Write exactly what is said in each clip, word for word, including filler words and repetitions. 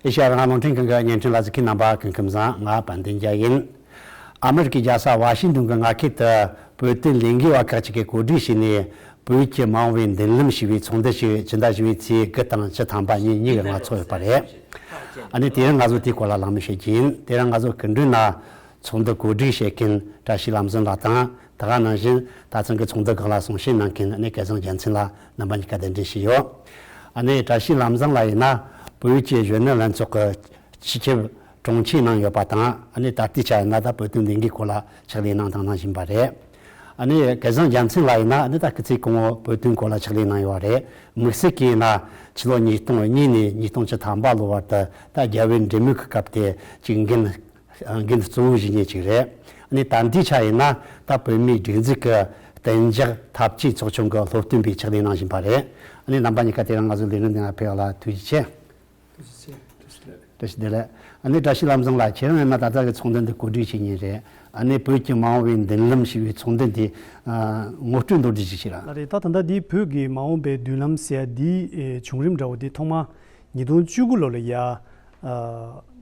ཨེ་ཤ་ཡ་རང་དབང་རླུང་འཕྲིན་ཁང་གི་བརྙན་འཕྲིན་ལ་གཟིགས་མཁན་རྣམ་པ་སྐུ་ཁམས་བཟང་། ང་དཔལ་ལྡན་རྒྱལ་ཡིན། ཨ་མེ་རི་ཀའི་རྒྱལ་ས་ཝ་ཤིང་ཏོན་གྱི་མངའ་ཁུལ་དུ་བོད་དོན་ལས་འགུལ་བ་ཁག་ཅིག་གིས་གོ་སྒྲིག་བྱས་ནས། བོད་ཀྱི་མ་འོངས་པའི་མདུན་ལམ་ཞེས་པའི་ཚོགས་འདུ་ཞིག་ཕྱི་ཟླ་བཞི་པའི་ཚེས་དགུ་དང་བཅུ་ཐམ་པ་གཉིས་གཉིས་ཀྱི་ལ་ཚོགས་ཡོད་པ་རེད། ཨ་ནི་དེ་རིང་ང་ཚོ་དེའི་སྐོར་ལ་གླེང་མོལ་བྱེད་ཀྱི་ཡིན། དེ་རིང་ང་ཚོ་སྐུ་མགྲོན་ན་ཚོགས་འདུ་གོ་སྒྲིག་བྱེད་མཁན་བཀྲ་ཤིས་ལམ་བཟང་ལགས་དང་། དེ་ག་ནང་བཞིན་ད་ཐེངས་ཀྱི་ཚོགས་འདུ་ཁག་ལ་གསུང་བཤད་གནང་མཁན་ཨ་ནི་སྐལ་བཟང་རྒྱལ་མཚན་ལགས། རྣམ་པ་གཉིས་ཀ་གདན་འདྲེན་ཞུས་ཡོད། ཨ་ནི་བཀྲ་ཤིས་ལམ་བཟང་ལགས་ཡིན་ན་བོད་ཀྱི་གཞོན་ནུ་ལྷན་ཚོགས་ཀྱི་སྤྱི་ཁྱབ་དྲུང་ཆེ་གནང་ཡོད་པ་དང་། ཨ་ནི་ད་ལྟའི་ཆ་ཡིན་ན་ད་བོད་དོན་ལས་འགུལ་སྐོར་ལ་ཕྱག་ལས་གནང་དང་གནང་བཞིན་པ་རེད། ཨ་ནི་སྐལ་བཟང་རྒྱལ་མཚན་ལགས་ཡིན་ན་ཨ་ནི་ད་སྐུ་ཚེ་གང་བོ་བོད་དོན་སྐོར་ལ་ཕྱག་ལས་གནང་ཡོད་པ་རེད། དམིགས་བསལ་གྱིས་ཡིན་ན་ཕྱི་ལོ་ཉིས་སྟོང་གཉིས་ནས་ཉིས་སྟོང་བཅུ་ཐམ་པ་ལོ་བར་དུ་ད་རྒྱལ་བའི་འབྲེལ་མོལ་གྱི་སྐབས་དེ་ཅིག་འགན་འགན་གཙོ་བོ་བཞེས་མཁན་ཅིག་རེད། ཨ་ནི་ད་ལྟའི་ཆ་ཡིན་ན་ད་བོད་མིའི་སྒྲིག་འཛུགས་ཀྱི་གཏན་འཇགས་འཐབ་ཇུས་ཚོགས་ཆུང་གི་སློབ་སྟོན་པའི་ཕྱག་ལས་གནང་བཞིན་པ་རེད། ཨ་ནི་རྣམ་པ་གཉིས་ཀ་དེ་རིང་ང་ཚོའི་ལས་རིམ་འདི་ནང་ཕེབས་པ་ལ་ཐུགས་རྗེ་ཆེ། ཐུགས་རྗེ་ཆེ། བཀྲ་ཤིས་བདེ་ལེགས། ཨ་ནི་བཀྲ་ཤིས་ལམ་བཟང་ལགས། ཁྱེད་རང་ཡིན་ན་ད་ལྟ་གི་ཚོགས་འདུ་འདི་གོ་སྒྲིག་བྱེད་མཁན་རེད། ཨ་ནི་བོད་ཀྱི་མ་འོངས་པའི་མདུན་ལམ་ཞེས་པའི་ཚོགས་འདུ་འདི་ཨ་ངོ་སྤྲོད་མདོར་བསྡུས་ཅིག་བྱེད་ར། ལགས་རེད། ད་ད་ལྟ་འདི་བོད་ཀྱི་མ་འོངས་པའི་མདུན་ལམ་ཟེར་ཡ་འདིའི་ཨེ་བྱུང་རིམ་འདྲ་བོ་འདི་ཐོག་མ་ཉིས་སྟོང་བཅུ་དགུ་ལོ་ལ་ཡ། ཨ་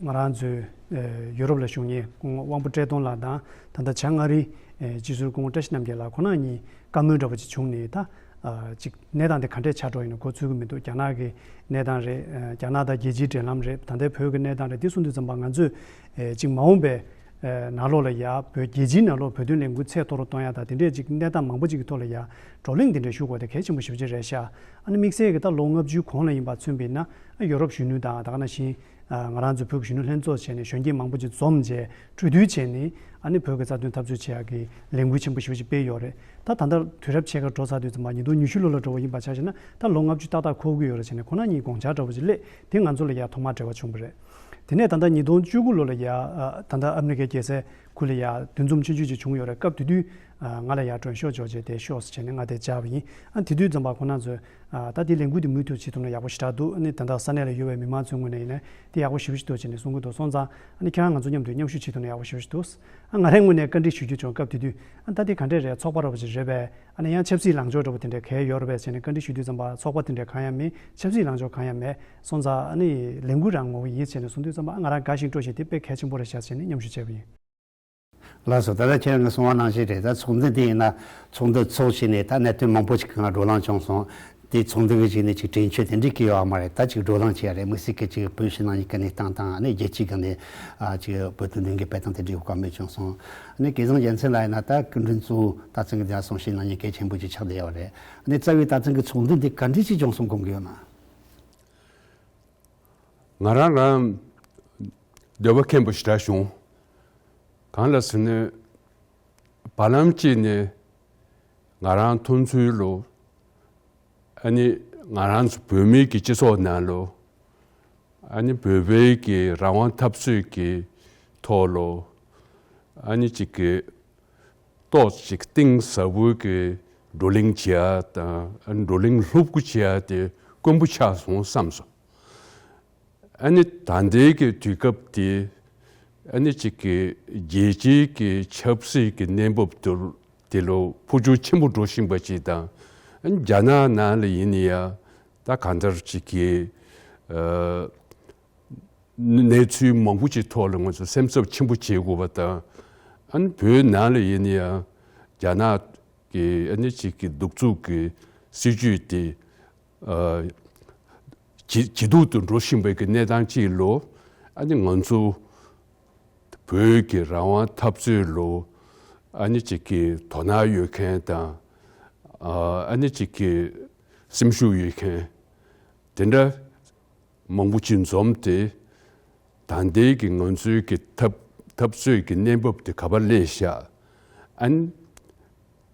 ང་རང་ཚོའི་ཨེ་ཡུ་རོབ་ལ་བཞུགས་མཁན་དབང་པོ་བཀྲས་མཐོང་ལགས་དང་། ད་ལྟ་བྱང་ཨ་རིའི་ཨེ་སྤྱི་ཟུར་སྐུ་ངོ་བཀྲ་ཤིས་རྣམ་རྒྱལ་ལགས་ཁོང་རྣམ་གཉིས་བཀའ་མོལ་འདྲ་བོ་ཅིག་བྱུང་ནས། ད་ཨ་ཅིག་གནས་སྟངས་དེ་ག་འདྲས་ཆགས་འགྲོ་ཡིན་ན་གོ་ཚོད་ཀྱི་མི་འདུག་རྒྱ་ནག་གི་གནས་སྟངས་རེད། ཨ་རྒྱ་ནག་དང་རྒྱལ་སྤྱིའི་འབྲེལ་ལམ་རེད། ད་ལྟའི་བོད་ཀྱི་གནས་སྟངས་རེད། དེ་གསུང་དུས་ཙམ་པ་ང་ཚོས་ཨེ་ཅིག་མ་འོངས་པའི་ཨེ་ནང་ལོགས་ལ་ཡ་བོད་རྒྱལ་སྤྱིའི་ནང་ལོགས་བོད་དོན་ལས་འགུལ་ཚད་མཐོ་རུ་གཏོང་ཡ་དང་། དེ་འདྲས་ཅིག་གནས་སྟངས་མང་པོ་ཅིག་གི་ཐོག་ལ་ཡ་བགྲོ་གླེང་དེ་འདྲས་ཞུ་དགོས་དེ་གལ་ཆེན་པོ་ཞེ་པོ་ཅིག་རེད་ཤག་ཨ་ནི་དམིགས་བསལ་གྱི་ད་ལོ་ལྔ་བཅུའི་གོང་ལ་ཡིན་པ་མཚོན་པ་ཡིན་ན། ཨ་ཡོ་རོབ་གཞོན་ནུ་དང་། ད་ག་ནང་བཞིན་ཨ་ང་རང་ཚོ་བོད་ཀྱི་གཞོན་ནུ་ལྷན་ཚོགས་བྱས་ནས་གཞོན་སྐྱེས་མང་པོ་ཅིག་འཛོམས་བྱས་གྲོས་བསྡུར་བྱས་ནས། ཨ་ནི་བོད་ཀྱི་རྩ་དོན་འཐབ་རྩོད་བྱེད་ཡག་གི་ལས་འགུལ་ཆེན་པོ་ཞེ་པོ་ཅིག་སྤེལ་ཡོད་རེད། ད་ད་ལྟ་དུས་རབས་ཕྱེད་ཀ་འགྲོ་ཚར་དུས་ཙམ་པ་ཉིས་སྟོང་ཉི་ཤུ་ལོ་ལ་འགྲོ་བ་ཡིན་པ་ཆ་བཞག་ན། ད་ལོ་ལྔ་བཅུ་ཏག་ཏག་འཁོར་གྱི་ཡོད་རེད། བྱས་ནས་ཁོང་རྣམ་གཉིས་དགོངས་འཆར་འདྲ་བོ་ཅིག་སླེབས། དེ་ང་ཚོ་ལ་ཡ་ཐོག་མར་འབྲེལ་བ་བྱུང་བ་རེད། དེ་ནས་ད་ལྟ་ཉིས་སྟོང་བཅུ་དགུ་ལོ་ལ་ཡ་ཨ་ད་ལྟ་ཨ་མི་རི་ཀའི་རྒྱལ་སའི་ཁུལ་ལ་ཡ་འདུ་འཛོམས་ཆུང་ཆུང་ཅིག་བྱུང་ཡོད་རེད། སྐབས་དེ་དུས་ཨ་ང་ལ་ཡ་མགྲོན་ཤོག་འབྱོར་བྱས་དེ་ཤོག་ཟེར་བྱས་ནས་ང་དེ་བཅར་བ་ཡིན། ཨ་དེ་དུས་ཙམ་པ་ཁོང་རྣམ་ཚོས་ཨ་ད་དེ་ལས་འགུལ་དེ་མུ་མཐུད་བྱེད་ཐུབ་ན་ཡག་པོ་ཞེ་དྲག་འདུག་ཨ་ནི་ད་ལྟ་ས་གནས་ལ་ཡོད་པའི་མི་མང་ཚོའི་ངོས་ནས་ཡིན་ན་དེ་ཡག་པོ་ཞེ་པོ་ཞིག་འདུག་ཅེས་ནས་གསུང་གི་འདུག་སོང་ཙང་། ཨ་ནི་ཁྱེད་རང་ང་ཚོ་མཉམ་དུ་མཉམ་ཞུགས་བྱེད་ཐུབ་ན་ཡག་པོ་ཞེ་པོ་ཞིག་འདུག་ཨ་ང་རའི་ངོས་ནས་བཀའ་འདྲི་ཞུ་རྒྱུ་བྱུང་། སྐབས་དེ་དུས་ཨ་ད་དེ་ག་འདྲས་རེད། ཚོགས་པ་འདྲ་བོ་ཅིག་རེད་པས། ཨ་ནི་ཡང་ཆབ་སྲིད་ལངས་ཕྱོགས་འདྲ་བོ་དེ་འདྲས་ག་རེ་ཡོད་རེད་པས་ཟེར་ནས་བཀའ་འདྲི་ཞུ་དུས་ཙམ་པ་ཚོགས་པ་དེ་འདྲས་གང་ཡང་མེད། ཆབ་སྲིད་ལངས་ཕྱོགས་གང་ཡང་མེད། སོང་ཙང་ཨ་ནི་ལས་འགུལ་རང་ངོ་བོ་ཡིན་ཟེར་ནས་གསུང་དུས་ཙམ་པ་ཨ་ང་རང་དགའ་ཞིང་སྤྲོ་ཞིང་དེ་དཔེ་གལ་ཆེན་པོ་རེད་ཤག་ཟེར་ནས་མཉམ་ཞུགས་བྱས་པ་ཡིན། ལགས་སོ། ད་ལྟ་ཁྱེད་རང་གིས་གསུངས་པ་ནང་བཞིན་རེད། ད་ཚོགས་འདུ་དེ་ཡིན་ན་ཚོགས་འདུ་ཚོགས་བྱས་ནས་ད་གནད་དོན་མང་པོ་ཞིག་གི་ནང་བགྲོ་གླེང་བྱུང་སོང་། དེ་ཚོགས་འདུ་གི་ཞིག་ནས་ཅིག་གྲོས་ཆོད་དེ་འདྲས་ཀྱི་ཡོད་མ་རེད། ད་ཅིག་བགྲོ་གླེང་བྱས་རེད། དམིགས་བསལ་གྱི་ཅིག་བོད་ཕྱི་ནང་གཉིས་ཀ་གནས་སྟངས་དང་། ཨ་ནི་རྒྱལ་སྤྱིའི་སྒང་ནས་ཨ་ཅིག་བོད་དོན་ལས་འགུལ་སྤེལ་སྟངས་དེ་འདྲའི་བཀའ་མོལ་བྱུང་སོང་། ཨ་ནི་སྐལ་བཟང་རྒྱལ་མཚན་ལགས་ཡིན་ན་ད་སྐུ་མགྲོན་གཙོ་བོ་ད་ཐེངས་ཀྱི་དེ་གསུང་བཤད་གནང་མཁན་གལ་ཆེན་པོ་ཅིག་ཆགས་བསྡད་ཡོད་རེད། ཨ་ནི་རྩ་བའི་ད་ཐེངས་ཀྱི་ཚོགས་འདུ་འདི་ག་འདྲས་ཅིག་བྱུང་སོང་དགོངས་ཀྱི་ཡོད་ན། ང་རང་རང་འདོད་པ་ཁེངས་པོ་ཞེ་དྲག་བྱུང་། གང་ལ་ཟེར་ན་བར་ལམ་གཅིག་ནས་ང་རང་མཐོང་ཚུལ་ལོ། ཨ་ནི་ང་རང་ཚོ་བོད་མིའི་གི་སྤྱི་ཚོགས་ནང་ལོ། ཨ་ནི་བོད་པའི་གི་རང་དབང་འཐབ་རྩོད་ཀྱི་ཐོག་ལོ། ཨ་ནི་ཅིག་གི་ཏོག་ཅིག་གཏིང་ཟབ་པོའི་གི་བགྲོ་གླེང་བྱེད་ཡ་དང་། ཨ་ནི་བགྲོ་གླེང་ལྷུག་པོ་བྱེད་ཡ་དེ་དཀོན་པོ་ཆགས་སོང་བསམ་སོང་། ཨ་ནི་ད་ལྟའི་གི་དུས་སྐབས་དེ་ཨ་ནི་ཅིག་གི་རྒྱལ་སྤྱིའི་གི་ཆབ་སྲིད་ཀྱི་གནས་བབ་དེ་དེ་ལོ་འཕོ་འགྱུར་ཆེན་པོ་འགྲོ་བཞིན་པ་ཅིག་དང་། ཨ་ནི་རྒྱ་ནག་ནང་ལ་ཡིན་ན་ཡང་ད་གང་ལྟར་ཅིག་གི་ཨ་གནས་ཚུལ་མང་པོ་ཅིག་ཐོག་ལ་ང་ཚོ་སེམས་འཚབ་ཆེན་པོ་བྱེད་དགོས་པ་དང་། ཨ་ནི་བོད་ནང་ལ་ཡིན་ན་ཡང་རྒྱ་ནག་གི་ཨ་ནི་ཅིག་གི་གདུག་རྩུབ་ཀྱི་སྲིད་ཇུས་དེ་ཨ་ཇེ་ཇེ་སྡུག་ཏུ་འགྲོ་བཞིན་པའི་གི་གནས་སྟངས་ཅིག་ལོ། ཨ་ནི་ང་ཚོ་བོད་ཀྱི་རང་དབང་འཐབ་རྩོད་ལོ། ཨ་ནི་ཅིག་གི་དོ་སྣང་ཡོད་མཁན་དང་། ཨ་ཨ་ནི་ཅིག་གི་སེམས་ཤུགས་ཡོད་མཁན་དེ་འདྲ་མང་པོ་ཅིག་འཛོམས་ཏེ། ད་ལྟའི་གི་ང་ཚོའི་གི་འཐབ་འཐབ་རྩོད་ཀྱི་གནས་བབ་དེ་ག་པར་སླེབས་ཤག་ཨ་ནི་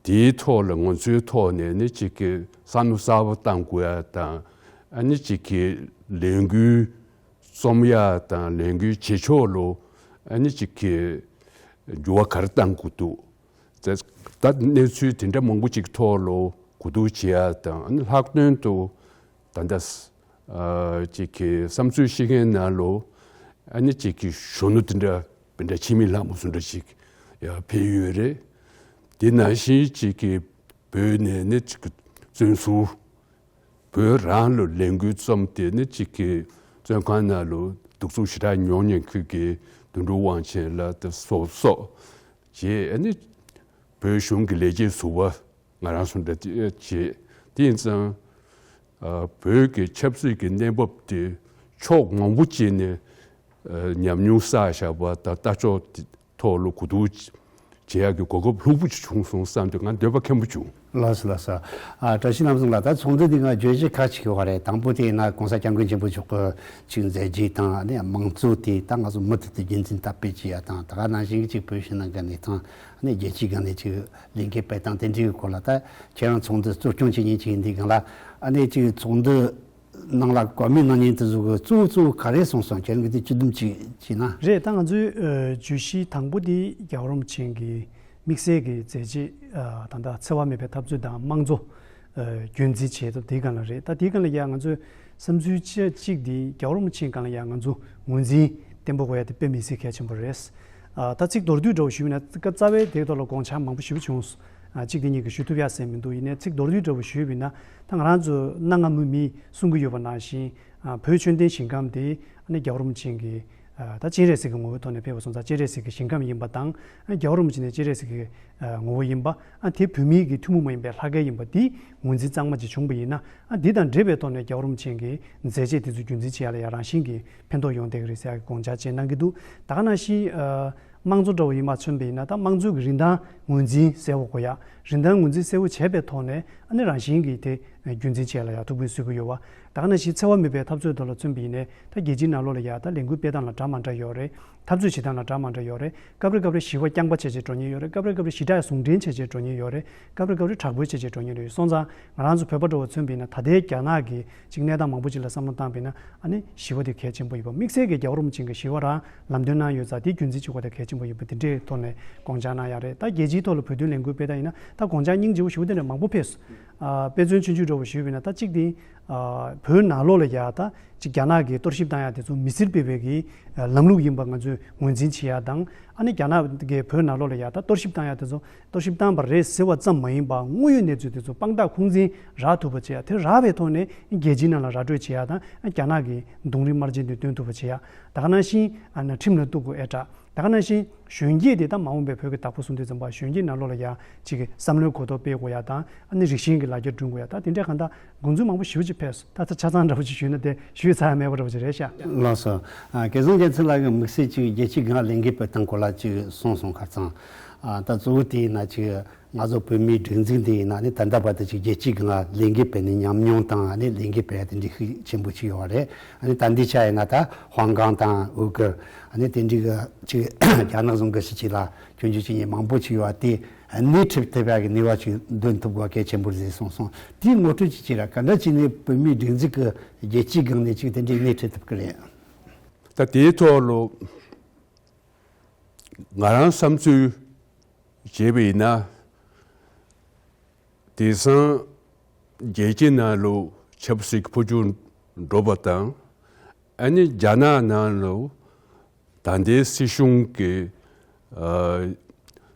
དེའི་ཐོག་ལ་ང་ཚོའི་ཐོག་ནས་ནི་ཅིག་གི་བསམ་བློ་གསར་པ་བཏང་དགོས་ཡ་དང་། ཨ་ནི་ཅིག་གི་ལས་འགུལ་རྩོམ་ཡ་དང་ལས་འགུལ་བྱེད་ཕྱོགས་ལོ། ཨ་ནི་ཅིག་གི་འགྱུར་བ་ག་རེ་གཏང་དགོས་འདུག་ད་གནས་ཚུལ་དེ་འདྲ་མང་པོ་ཅིག་ཐོག་ལོ་གོ་བསྡུར་བྱེད་ཡ་དང་། ཨ་ནི་ལྷག་དོན་དུ་ད་ལྟ་ཨ་ཅིག་གི་བསམ་ཚུལ་བཤད་མཁན་ནང་ལོ། ཨ་ནི་ཅིག་གི་གཞོན་ནུ་དེ་འདྲ་དཔེ་འདྲ་ཕྱི་མི་ལྷ་མོ་བཟོ་འདྲ་ཞིག་ཡང་ཕེབས་ཡོད་རེད། དེ་ནང་བཞིན་ཅིག་གི་བོད་ནས་ནི་ཅིག་གི་བཙོན་ཟུར། བོད་རང་ལོ་ལས་འགུལ་རྩོམ་དེ་ནི་ཅིག་གི་བཙོན་ཁང་ནང་ལོ་ གདུག་རྩུབ་ཞེ་དྲག་མྱོང་མྱོང་ཁུལ་གྱི་དོན་གྲུབ་དབང་ཆེན་ལགས་དེ་སོགས་སོགས་བྱས། ཨ་ནི་བོད་གཞུང་གི་ལས་བྱེད་ཟུར་པ་ང་རང་ཚོ་འདྲ་བྱས། དེ་ཡིན་ཙང་བོད་ཀྱི་ཆབ་སྲིད་ཀྱི་གནས་བབ་དེ་ཕྱོགས་མང་པོ་ཅིག་ནས་ཉམས་མྱོང་བསགས་བཞག་པ་དང་ལྟ་ཕྱོགས་དེ་ཐོག་ལ་གོ་བསྡུར་བྱེད་ཡག་གི་གོ་སྐབས་ལྷུག་པོ་ཅིག་བྱུང་སོང་བསམ་སྟེ་ང་འདོད་པ་ཁེངས་པོ་བྱུང་། ལགས་སོ་ལགས་སོ། ཨ་བཀྲ་ཤིས་ལྷ་མཚོ་ལགས། ད་ཚོགས་འདུ་འདི་ང་བརྗོད་གཞི་ཁག་ཅིག་ཡོད་པ་རེད། དང་པོ་དེ་ཡིན་ན་༸གོང་ས་༸སྐྱབས་མགོན་ཆེན་པོ་མཆོག་གི་ཅིག་མཛད་རྗེས་དང་། ཨ་ནི་དམངས་གཙོ་དེ་ད་ང་ཚོ་མུ་མཐུད་དུ་རྒྱུན་འཛིན་དར་སྤེལ་བྱེད་ཡག་དང་། ད་ག་ནང་བཞིན་གྱི་ཅིག་བོད་ཕྱི་ནང་གི་གནས་སྟངས། ཨ་ནི་རྒྱལ་སྤྱིའི་སྒང་ནས་ཅིག་ལས་འགུལ་སྤེལ་སྟངས་དེ་འདྲའི་སྐོར་ལ། ད་ཁྱེད་རང་ཚོགས་འདུ་གཙོ་སྐྱོང་བྱེད་མཁན་ཅིག་ཡིན་དུས་སྒང་ལ། ཨ་ནི་ཅིག་ཚོགས་འདུ་ནང་ལ་བཀའ་མོལ་གནང་མཁན་དེ་ཚོ་གི་གཙོ་བོ་གཙོ་བོ་ག་རེ་གསུངས་སོང་། ཁྱེད་རང་གིས་དེ་སྤྱི་སྡོམ་ཅིག་བྱས་ན། རེད། ད་ང་ཚོའི་ཨ་བརྗོད་གཞི་དང་པོ་དེ་རྒྱལ་བ་རིན་པོ་ཆེ་གི་དམིགས་བསལ་གྱི་མཛད་རྗེས། ཨ་ད་ལྟ་འཚེ་བ་མེད་པའི་འཐབ་རྩོད་དང་དམངས་གཙོ་ཨ་རྒྱུན་འཛིན་བྱེད་ཐབས་དེའི་སྒང་ལ་རེད། ད་དེའི་སྒང་ལ་ཡ་ང་ཚོས་བསམ་ཚུལ་གཅིག་གཅིག་དེ་རྒྱལ་བ་རིན་པོ་ཆེའི་སྒང་ལ་ཡ་ང་ཚོ་ངོས་འཛིན་བརྟན་པོ་དགོས་ཡ་དེ་དཔེ་མི་སྲིད་གལ་ཆེན་པོ་རེད། ཨ་ད་ཚིག་མདོར་བསྡུས་འདྲ་བོ་ཞུས་པ་ཡིན་ན། སྐབས་རྩ་བའི་དེའི་ཐོག་ལ་དགོངས་འཆར་མང་པོ་ཞེ་པོ་བྱུང་། ཨ་གཅིག་དེ་གཉིས་ཀྱིས་ཞུ་ཐུབ་ཡ་ཟེར་མི་འདུག་ཡིན་ནའི་ཚིག་མདོར་བསྡུས་འདྲ་བོ་ཞུས་པ་ཡིན་ན། ད་ང་རང་ཚོ་གནའ་སྔ་མོའི་མིས་གསུང་གི་ཡོད་པ་ནང་བཞིན། ཨ་བོད་ཆོས་ལྡན་ཞིང་ཁམས་དེ་ཨ་ནི་རྒྱལ་བ་རིན་པོ་ཆེ་གི་ཨ་ད་སྤྱན་རས་གཟིགས་ཀྱི་ངོ་བོའི་ཐོག་ནས་ཕེབས་པ་སོང་ཙང་སྤྱན་རས་གཟིགས་ཀྱི་ཞིང་ཁམས་ཡིན་པ་དང་། ཨ་རྒྱལ་བ་རིན་པོ་ཆེ་ནི་སྤྱན་རས་གཟིགས་ཀྱི་ཨ་ངོ་བོ་ཡིན་པ། ཨ་དེ་བོད་མིའི་གི་ཐུན་མོང་མ་ཡིན་པའི་ལྷ་སྐལ་ཡིན་པ་འདི་ངོས་འཛིན་གཙང་མ་ཅིག་བྱུང་པ་ཡིན་ན། ཨ་འདི་དང་འབྲེལ་བའི་ཐོག་ནས་རྒྱལ་བ་རིན་པོ་ཆེ་གི་མཛད་རྗེས་དེ་ཚོ་རྒྱུན་འཛིན་བྱེད་ཡ་ལ་ཡ་རང་བཞིན་གྱི་ཕན་ཐོགས་ཡོང་བསྡད་ཀྱི་རེད་ཟེར་ཡ་གི་དགོངས་འཆར་བཅས་གནང་གི་འདུག་ད་ག་ནང་བཞིན་ཨ་དམངས་གཙོ་འདྲ་བོ་ཡིན་པ་མཚོན་པ་ཡིན་ན། ད་དམངས་གཙོའི་གི་རིན་ཐང་ངོས་འཛིན་གསལ་བོ་དགོས་ཡ། རིན་ཐང་ངོས་འཛིན་གསལ་བོ་བྱས་པའི་ཐོག་ནས་ཨ་ནི་རང་བཞིན་གྱིས་དེ་རྒྱུན་འཛིན་བྱེད་ཡ་ལ་ཡ་ཐུགས་ཕན་གསོས་ཀྱི་ཡོད་པ། ད་ག་ནང་བཞིན་འཚེ་བ་མེད་པའི་འཐབ་རྩོད་དེ་ལ་མཚོན་པ་ཡིན་ནའི། ད་རྒྱལ་སྤྱིའི་ནང་ལོགས་ལ་ཡ་ད་ལས་འགུལ་སྤེལ་སྟངས་ལ་འདྲ་མ་འདྲ་ཡོད་རེད། འཐབ་རྩོད་བྱེད་སྟངས་ལ་འདྲ་མ་འདྲ་ཡོད་རེད། སྐབས་རེ་སྐབས་རེ་ཞི་བ་རྐྱང་པ་བྱས་བྱས་འགྲོ་མཁན་ཡོད་རེད། སྐབས་རེ་སྐབས་རེ་ཞི་དྲག་ཟུང་འབྲེལ་བྱས་བྱས་འགྲོ་མཁན་ཡོད་རེད། སྐབས་རེ་སྐབས་རེ་དྲག་པོ་བྱས་བྱས་འགྲོ་མཁན་ཡོད་རེད། སོང་ཙང་ང་རང་ཚོ་བོད་པ་འདྲ་བོ་མཚོན་པ་ཡིན་ན། ད་ལྟའི་རྒྱ་ནག་གི་ཅིག་གནས་སྟངས་མང་པོ་ཅིག་ལ་བསམ་བློ་བཏང་པ་ཡིན་ན། ཨ་ནི་ཞི་བ་དེ་གལ་ཆེན་པོ་ཡིན་པ། དམིགས་བསལ་གྱི་རྒྱལ་བ་རིན་པོ་ཆེ་གིས་ཞི་བ་རང་ལམ་སྟོན་གནང་ཡོད་ཙང་། དེ་རྒྱུན་འཛིན་བྱེད་དགོས་དེ་གལ་ཆེན་པོ་ཡིན་པ་དེ་འདྲའི་ཐོག་ནས་དགོངས་འཆར་གནང་ཡ་རེད། ད་རྒྱལ་སྤྱིའི་ཐོག་ལ་བོད་དོན་ལས་འགུལ་སྤེལ་སྟངས་ཡིན་ན། ད་དགོངས་འཆར་སྙིང་རྗེ་པོ་ཞེ་པོ་དེ་འདྲ་མང་པོ་ཕེབས་སོང་། ཨ་དཔེ་མཚོན་ཆུང་ཆུང་འདྲ་བོ་ཞུས་པ་ཡིན་ན། ད་གཅིག་དེ་ཨ་བོད་ནང་ལོགས་ལ་ཡ་ད་ཅིག་རྒྱ་ནག་གིས་གཏོར་བཤིག་བཏང་ཡ་དེ་ཚོ་མི་སེར་སྤེལ་བའི་གི་ཨ་ལམ་ལུགས་ཡིན་པ་ང་ཚོས་ངོས་འཛིན་བྱེད་ཡ་དང་། ཨ་ནི་རྒྱ་ནག་གིས་བོད་ནང་ལོགས་ལ་ཡ་ད་གཏོར་བཤིག་བཏང་ཡ་དེ་ཚོ་གཏོར་བཤིག་བཏང་པ་རེད་ཟེར་བ་ཙམ་མ་ཡིན་པ། དངོས་ཡོད་གནས་ཚུལ་དེ་ཚོ་དཔང་རྟགས་ཁུངས་འཛིན་རག་ཐུབ་པ་བྱེད་ཡ། དེ་རག་པའི་ཐོག་ནས་རྒྱལ་སྤྱིའི་ནང་ལ་ར་སྤྲོད་བྱེད་ཡ་དང་། རྒྱ་ནག་གི་གདོང་རིས་དམར་རྗེན་དེ་སྟོན་ཐུབ་པ་བྱེད་ཡ། ད་ག་ནང་བཞིན་ཨ་ནི་ཁྲིམས་ལ་གཏུག་དགོས་ཨེ་དྲག་ད་ག་ནང་བཞིན་གཞོན་སྐྱེས་དེ་ད་མ་འོངས་པའི་བོད་ཀྱི་བདག་པོ་བཟོ་འདོད་ཙམ་པ། གཞོན་སྐྱེས་ནང་ལོགས་ལ་ཡ་ཅིག་གི་བསམ་བློའི་གོ་རྟོགས་སྤེལ་དགོས་ཡ་དང་། ཨ་ནི་རིགས་ཞེན་གྱི་ལ་རྒྱ་བསྐྲུན་དགོས་ཡ། ད་དེ་འདྲའི་གང་ལྟར་དགོངས་ཚུལ་མང་པོ་ཞེ་པོ་ཅིག་ཕེབས་སོང་། ད་ད་ཆ་ཚང་འདྲ་པོ་ཅིག་ཞུས་ན་དེ་ཞུས་ཚར་ཡ་མེད་པ་འདྲ་པོ་ཅིག་རེད་ཤག་ལགས་སོ། ཨ་སྐལ་བཟང་རྒྱལ་མཚན་ལགས་ཀྱིས་དམིགས་བསལ་ཅིག་རྒྱལ་སྤྱིའི་སྒང་ལས་འགུལ་སྤེལ་སྟངས་སྐོར་ལ་ཅིག་གསུངས་སོང་། ཁ་སང་ཨ་ད་གཙོ་བོ་དེ་ཡིན་ན་ཅིག་ང་ཚོ་བོད་མིའི་སྒྲིག་འཛུགས་འདི་ཡིན་ན་ནི། ད་ལྟ་བར་དུ་ཅིག་རྒྱལ་སྤྱིའི་སྒང་ལས་འགུལ་སྤེལ་ནས་ཉམས་མྱོང་དང་། ཨ་ནི་ལས་འགུལ་སྤེལ་ཡ་དེ་འདྲའི་ཤུགས་ཆེན་པོ་ཅིག་ཡོད་པ་རེད། ཨ་ནི་ད་འདི་ཆ་ཡིན་ན་ད་ཧོང་ཀོང་དང་ཨུ་གུར། ཨ་ནི་དེ་འདྲའི་གི་ཅིག་རྒྱ་ནག་གཞུང་གི་ཕྱི་ཕྱོགས་ལ་སྐྱོན་བརྗོད་བྱེད་མཁན་མང་པོ་ཅིག་ཡོད་པ་དེ། ཨ་ནི་འཁྲིད་ཐུབ་ཡ་གི་ནུས་པ་ཅིག་འདོན་ཐུབ་དགོས་པ་གལ་ཆེན་པོ་རེད་ཟེར་གསུངས་སོང་། དེའི་ངོ་སྤྲོད་ཅིག་བྱས་ར། ག་འདྲ་བྱས་ནས་བོད་མིའི་སྒྲིག་འཛུགས་ཀྱིས་རྒྱལ་སྤྱིའི་སྒང་ནས་ཅིག་དེ་འདྲའི་སྣེ་ཁྲིད་ཐུབ་ཀྱི་རེད། ད་དེའི་ཐོག་ལ་ང་རང་བསམ་ཚུལ་བྱས་པ་ཡིན་ན། དེང་སང་རྒྱལ་སྤྱིའི་ནང་ལ་ཆབ་སྲིད་ཀྱི་འཕོ་འགྱུར་འགྲོ་བ་དང་། ཨ་ནི་རྒྱ་ནག་ནང་ལ་ད་ལྟའི་སྲིད་གཞུང་གི་ཨ་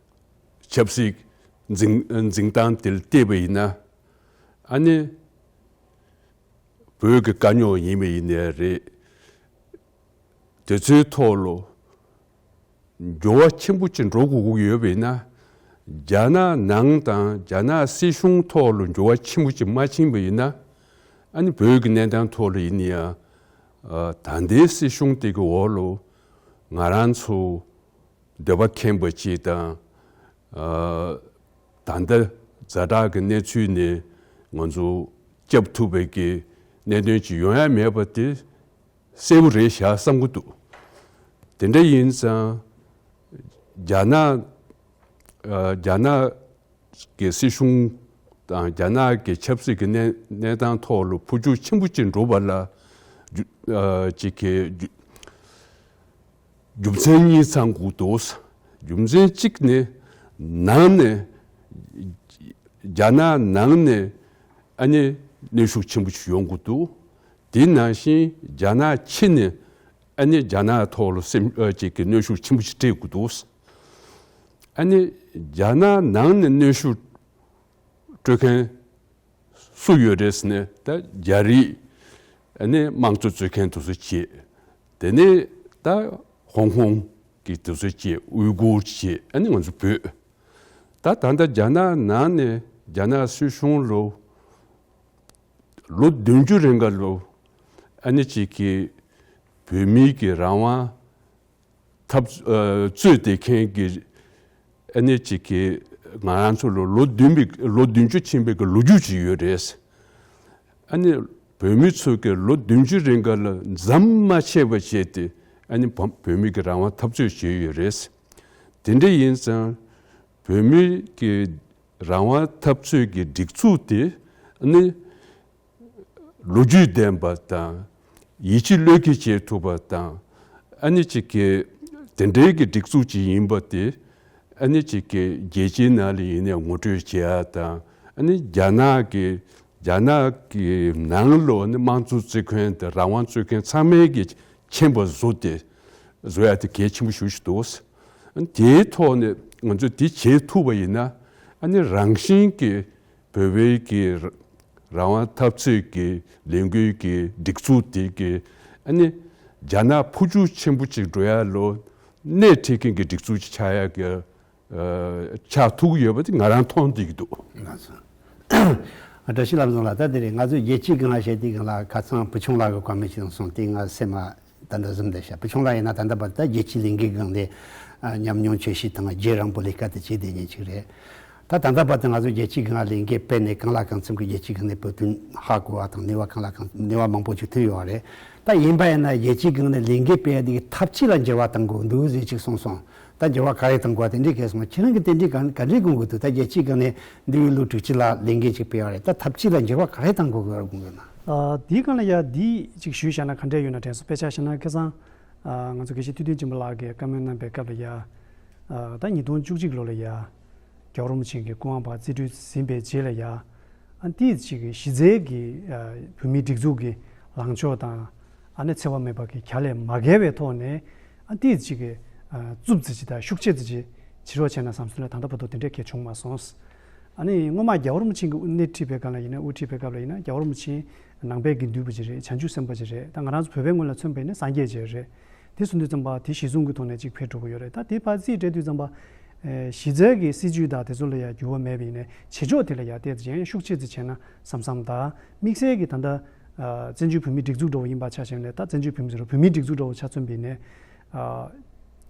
ཆབ་སྲིད་འཛིན་འཛིན་སྟངས་དེ་ལ་བལྟས་པ་ཡིན་ན། ཨ་ནི་བོད་ཀྱི་དཀའ་རྙོག་ཡིན་པ་ཡིན་ནའི་རེད། དེ་ཚོའི་ཐོག་ལ་འགྱུར་བ་ཆེན་པོ་ཅིག་འགྲོ་དགོས་ཀྱི་ཡོད་པ་ཡིན་ན། རྒྱ་ནག་ནང་དང་རྒྱ་ནག་སྲིད་གཞུང་ཐོག་ལ་འགྱུར་བ་ཆེན་པོ་ཅིག་མ་ཕྱིན་པ་ཡིན་ན། ཨ་ནི་བོད་ཀྱི་གནས་སྟངས་ཐོག་ལ་ཡིན་ན་ཡང་། ཨ་ད་ལྟའི་སྲིད་གཞུང་དེ་གི་འོག་ལ་ང་རང་ཚོ་འདོད་པ་ཁེངས་པ་ཅིག་དང་། ཨ་ད་ལྟ་ཛ་དྲག་གི་གནས་ཚུལ་ནས་ང་ཚོ་སྐྱོབ་ཐུབ་པའི་གི་གནད་དོན་ཅིག་ཡོང་ཡ་མེད་པ་དེ་གསལ་པོ་རེད་ཤག་བསམ་གྱི་འདུག་དེ་འདྲ་ཡིན་ཙང་། རྒྱ་ནག་ཨ་རྒྱ་ནག་གི་སྲིད་གཞུང་དང་རྒྱ་ནག་གི་ཆབ་སྲིད་ཀྱི་གནས་གནས་སྟངས་ཐོག་ལ་འཕོ་འགྱུར་ཆེན་པོ་ཅིག་འགྲོ་བ་ལ་རྒྱུ་ཨ་ཅིག་གི་རྒྱུ་རྒྱུ་མཚན་གཉིས་ཚང་དགོས་འདུག་རྒྱུ་མཚན་གཅིག་ནི་ནང་ནས་རྒྱ་ནག་ནང་ནས་ཨ་ནི་གནོན་ཤུགས་ཆེན་པོ་ཞིག་ཡོང་དགོས་འདུག་དེ་ནང་བཞིན་རྒྱ་ནག་ཕྱི་ནས་ཨ་ནི་རྒྱ་ནག་ཐོག་ལ་སེམས་ཨ་ཅིག་གི་གནོན་ཤུགས་ཆེན་པོ་ཞིག་སྤྲད་དགོས་འདུག་ཨ་ནི་རྒྱ་ནག་ནང་ནས་གནོན་ཤུགས་སྤྲོད་མཁན་སུ་ཡོད་རེད་ཟེར་ནས། ད་རྒྱ་རིགས་ཨ་ནི་དམངས་གཙོ་རྩོད་མཁན་དེ་ཚོ་བྱས། དེ་ནས་ད་ཧོང་ཀོང་གི་དེ་ཚོ་བཅས། ཨུའི་གུར་བཅས། ཨ་ནི་ང་ཚོ་བོད། ད་ད་ལྟ་རྒྱ་ནག་ནང་ནས་རྒྱ་ནག་སྲིད་གཞུང་ལོ་ལོ་བདུན་ཅུ་རིང་ག་ལོ། ཨ་ནི་ཅིག་གི་བོད་མིའི་གི་རང་དབང་འཐབ་ཨ་རྩོད་བསྡད་མཁན་གྱི། ཨ་ནི་ཅིག་གི་ང་རང་ཚོ་ལོ་ལོ་བདུན་པའི་ལོ་བདུན་ཅུ་ཕྱིན་པའི་གི་ལོ་རྒྱུས་ཅིག་ཡོད་རེད། ཨ་ནི་བོད་མི་ཚོ་གི་ལོ་བདུན་ཅུ་རིང་ག་ལ་མཚམས་མ་ཆད་པ་བྱས་ཏེ། ཨ་ནི་བོད་བོད་མི་གི་རང་དབང་འཐབ་རྩོད་བྱས་ཡོད་རེད། དེ་འདྲ་ཡིན་ཙང་བོད་མི་གི་རང་དབང་འཐབ་རྩོད་ཀྱི་སྒྲིག་འཛུགས་དེ། ཨ་ནི་ལོ་རྒྱུས་ལྡན་པ་དང་། ཡིད་ཆེས་བློས་འཁེལ་བྱེད་ཐུབ་པ་དང་། ཨ་ནི་ཅིག་གི་དེ་འདྲའི་གི་སྒྲིག་འཛུགས་ཅིག་ཡིན་པ་དེ། ཨ་ནི་ཅིག་གི་རྒྱལ་སྤྱིའི་ནང་ལ་ཡིན་ནའི་ངོ་སྤྲོད་བྱེད་ཡ་དང་། ཨ་ནི་རྒྱ་ནག་གི་རྒྱ་ནག་གི་ནང་ལོགས་ནི་དམངས་གཙོ་རྩོད་མཁན་དང་རང་དབང་རྩོད་མཁན་ཚང་མའི་གི་མཆན་པ་བཟོ་སྟེ་བཟོ་ཡ་དེ་གལ་ཆེན་པོ་ཞེ་པོ་ཅིག་འདུག། ཨ་ནི་དེའི་ཐོག་ནས་ང་ཚོས་དེ་བྱེད་ཐུབ་པ་ཡིན་ན། ཨ་ནི་རང་བཞིན་གྱི་བོད་པའི་གི་རང་དབང་འཐབ་རྩོད་ཀྱི་ལས་འགུལ་གྱི་སྒྲིག་འཛུགས་དེ་གི། ཨ་ནི་རྒྱ་ནག་འཕོ་འགྱུར་ཆེན་པོ་ཅིག་འགྲོ་ཡ་ལ་སྣེ་ཁྲིད་མཁན་གྱི་སྒྲིག་འཛུགས་ཅིག་ཆགས་ཡ་གི་ཨ་ཆགས་ཐུབ་ཀྱི་ཡོད་པ་དེ་ང་རང་མཐོང་བསྡད་ཀྱི་འདུག། ལགས་སོ། བཀྲ་ཤིས་ལྷ་བཟང་ལགས། ད་དེ་རིང་ང་ཚོས་རྒྱལ་སྤྱིའི་སྒང་ལ་བཤད་དུས་སྒང་ལ་ཁ་སང་བུ་ཆུང་ལགས་ཀྱི་བཀའ་མོལ་ཅིག་གསུངས་ཏེ། ང་སེམས་མ་ད་འདྲ་ཟིན་བསྡད་ཤག། བུ་ཆུང་ལགས་ཡིན་ན་ད་ལྟ་བར་ད་རྒྱལ་སྤྱིའི་ལས་འགུལ་སྒང་ལ་ཨ་ཉམས་མྱོང་ཆེ་ཤོས་དང་རྒྱུན་རིང་པོ་ལས་ཀ་དེ་བྱས་བསྡད་མཁན་ཅིག་རེད། ད་ད་ལྟ་བར་དུ་ང་ཚོ་རྒྱལ་སྤྱིའི་སྒང་ལ་ལས་འགུལ་སྤེལ་ནས་གང་ལ་གང་འཚམ་གྱི་རྒྱལ་སྤྱིའི་སྒང་ནས་བོད་དོན་ཧ་གོ་བ་དང་ནུས་པ་གང་ལ་གང་ནུས་པ་མང་པོ་ཅིག་ཐོན་ཡོད་རེད། ད་ཡིན་པ་ཡིན་ན་རྒྱལ་སྤྱིའི་སྒང་ནས་ལས་འགུལ་སྤེལ་ཡ་དེ་གི་ཐབས་ཇུས་ལ་འགྱུར་བ་གཏང་དགོས་འདུག་ཟེར་ཅིག་གསུངས་སོང་། ད་འགྱུར་བ་ག་རེ་གཏང་དགོས་དེ་འདྲའི་སྐད་སོང་། ཁྱེད་རང་གིས་དེ་འདྲའི་ག་ག་འདྲའི་དགོངས་ཀྱི་འདུག། ད་རྒྱལ་སྤྱིའི་སྒང་ནས་འདི་བའི་ལོ་དྲུག་ཅུ་ལ་ལས་འགུལ་ཅིག་སྤེལ་བ་རེད། ད་ཐབས་ཇུས་ལ་འགྱུར་བ་ག་རེ་གཏང་དགོས་ཀྱི་རེད་དགོངས་ཀྱི་ན། ཨ་དེའི་སྒང་ལ་ཡ་འདི་ཅིག་ཞུས་བཞག་ན་ག་འདྲ་ཡོད་ན་དྲན་སོང་། དཔེ་ཆ་བཞག་ན་ཁ་སང་ཨ་ང་ཚོ་དགེ་བཤེས་ཐུབ་བསྟན་ཆོས་འཕེལ་ལགས་ཀྱིས་བཀའ་མོལ་གནང་པའི་སྐབས་ལ་ཡ། ཨ་ད་ཉིས་སྟོང་བཅུ་གཅིག་ལོ་ལ་ཡ། རྒྱལ་བ་རིན་པོ་ཆེ་གི་སྐུ་དབང་འཕར་རྩིས་སྤྲོད་ཟིན་པའི་རྗེས་ལ་ཡ། ཨ་ཏིས་ཅིག་གི་གཞི་རྩའི་གི་ཨ་བོད་མིའི་སྒྲིག་འཛུགས་ཀྱི་ལངས་ཕྱོགས་དང་། ཨ་ནི་འཚེ་བ་མེད་པ་གི་བྱ་ལས་མ་འགལ་བའི་ཐོག་ནས་ཨ་ཏིས་ཅིག་གི་ཨ་རྩུབ་ཙི་ཅིག་དང་ཤུགས་ཆེ་ཙི་ཅིག་བྱེད་རོགས་བྱས་ན་བསམ་སོང་ལ། ད་ལྟ་བར་དུ་དེ་འདྲའི་གལ་བྱུང་མ་སོང་། ཨ་ནི་སྔོན་མ་རྒྱལ་བ་རིན་པོ་ཆེ་གི་དབུ་སྣེ་ཁྲིད་པའི་སྐབས་ལ་ཡིན་ན། དབུ་ཁྲིད་པའི་སྐབས་ལ་ཡིན་ན་རྒྱལ་བ་རིན་པོ་ཆེ་ནང་པའི་དགེ་འདུན་པ་ཅིག་རེད། བྱང་ཆུབ་སེམས་དཔའ་ཅིག་རེད། ད་ང་རང་ཚོ་བོད་པའི་ངོས་ལ་མཚོན་པ་ཡིན་ན་སངས་རྒྱས་ཅིག་རེད། དེ་སོང་དུས་ཙམ་པ་དེ་གཞི་བཟུང་གི་ཐོག་ནས་ཅིག་འཕེལ་འགྲོ་གི་ཡོད་རེད། ད་དེ་ཕར་རྩིས་སྤྲད་དུས་ཙམ་པ། ཨེ་གཞི་རྩའི་གི་སྲིད་ཇུས་དང་དེ་ཚོ་ལ་ཡང་འགྱུར་བ་མེད་པ་ཡིན་ནའི་བྱེད་ཕྱོགས་དེ་ལ་ཡང་ཏོག་ཙམ་ཡང་ཤུགས་ཆེ་ཙམ་བྱས་ན་བསམ་བསམ་དང་། དམིགས་བསལ་གྱི་ད་ལྟ་ཨ་བཙན་བྱོལ་བོད་མིའི་སྒྲིག་འཛུགས་འདྲ་བོ་ཡིན་པ་ཆ་བཞག་ནས། ད་བཙན་བྱོལ་བོད་མི་ཟེར་རུང་བོད་མིའི་སྒྲིག་འཛུགས་འདྲ་བོ་ཆ་མཚོན་པ་ཡིན་ནའི། ཨ་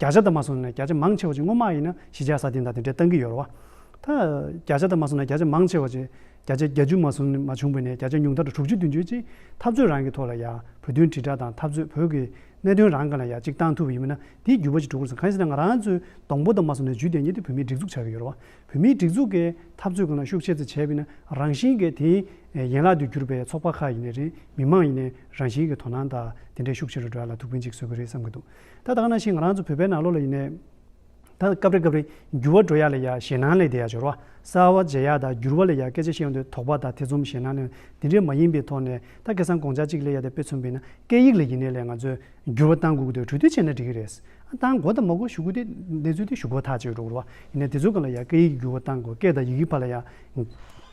བརྒྱ་ཆ་དང་མ་སོང་ན་བརྒྱ་ཆ་མང་ཆེ་བ་ཅིག་སྔོན་མ་ཡིན་ན་གཞིས་ཆགས་སྲ་བརྟན་དང་དེ་འདྲ་བཏང་གི་ཡོད་རེད་བ། ད་བརྒྱ་ཆ་དང་མ་སོང་ན་བརྒྱ་ཆ་མང་ཆེ་བ་ཅིག་བརྒྱ་ཆ་བརྒྱད་ཅུ་མ་སོང་ན་མ་བྱུང་བ་ཡིན་ནའི་བརྒྱ་ཆ་ཉུང་མཐར་དྲུག་ཅུ་བདུན་ཅུ་ཅིག་འཐབ་རྩོད་རང་གི་ཐོག་ལ་ཡ་བོད་དོན་དྲིལ་བསྒྲགས་དང་འཐབ་རྩོད། བོད་ཀྱི་གནད་དོན་རང་སྒང་ལ་ཡ་ཅིག་བཏང་ཐུབ་པ་ཡིན་ན་དེའི་འགྱུར་བ་ཅིག་འགྲོ་གི་རེད་བསམ། གང་ཡིན་ཟེར་ན་ང་རང་ཚོའི་སྡོང་པོ་དང་མ་སོང་ན་ཇུས་དེ་ཉིད་དེ་བོད་མིའི་སྒྲིག་འཛུགས་ཆགས་ཀྱི་ཡོད་རེད་བ། བོད་མིའི་སྒྲིག་འཛུགས་ཀྱི་འཐབ་རྩོད་སྒང་ལ་ཤུགས་ཆེ་ཙམ་བྱས་པ་ཡིན་ན་རང་བཞིན་གྱིས་དེའི་ཡན་ལག་ཏུ་གྱུར་པའི་ཚོགས་པ་ཁག་ཡིན་ནའི་རེད། མི་མང་ཡིན་ནའི་རང་བཞིན་གྱིས་དོ་སྣང་དང་དེ་འདྲའི་ཤུགས་ཆེ་རུ་འགྲོ་ཡ་ལ་ཐུགས་ཕན་ཅིག་གསོས་ཀྱི་རེད་བསམ་གྱི་འདུག། ད་ད་ག་ནང་བཞིན་ང་རང་ཚོ་བོད་པའི་ནང་ལོགས་ལ་ཡིན་ནའི། ད་སྐབས་རེ་སྐབས་རེ་འགྱུར་བ་འགྲོ་ཡ་ལ་ཡ་ཞེད་སྣང་སླེབས་བསྡད་ཡ་ཅིག་ཡོད་རེད་བ། གསར་པ་མཇལ་ཡ་དང་འགྱུར་བ་ལ་ཡ་སྐད་ཆ་བཤད་ཡོང་དུས་དོགས་པ་དང་ཐེ་ཚོམ་ཞེད་སྣང་སླེབས། དེ་འདྲས་མ་ཡིན་པའི་ཐོག་ནས་ད་ཁ་སང་དགོངས་འཆར་གཅིག་སླེབས་ཡ་དེ་དཔེ་མཚོན་པ་ཡིན་ན་སྐད་ཡིག་ལ་ཡིན་ནའི་ལས་ང་ཚོས་འགྱུར་བ་གཏང་དགོས་ཀྱི་འདུག། གྲོས་བསྡུར་བྱས་ན་འགྲིག་གི་རེད། ཨ་གཏང་དགོས་དང་མ་དགོས་ཞུ་དགོས་དེ་གནས་ཚུལ་དེ་ཞུ་དགོས་ཐག་ཆོད་འགྲོ་གི་རེད་བ། ཡིན་ནའི་དེ་ཚོའི་སྒང་ལ་ཡ་སྐད་ཡིག་འགྱུར་བ་གཏང་དགོས། སྐད་དང་ཡི་གེ་བར་ལ་ཡ་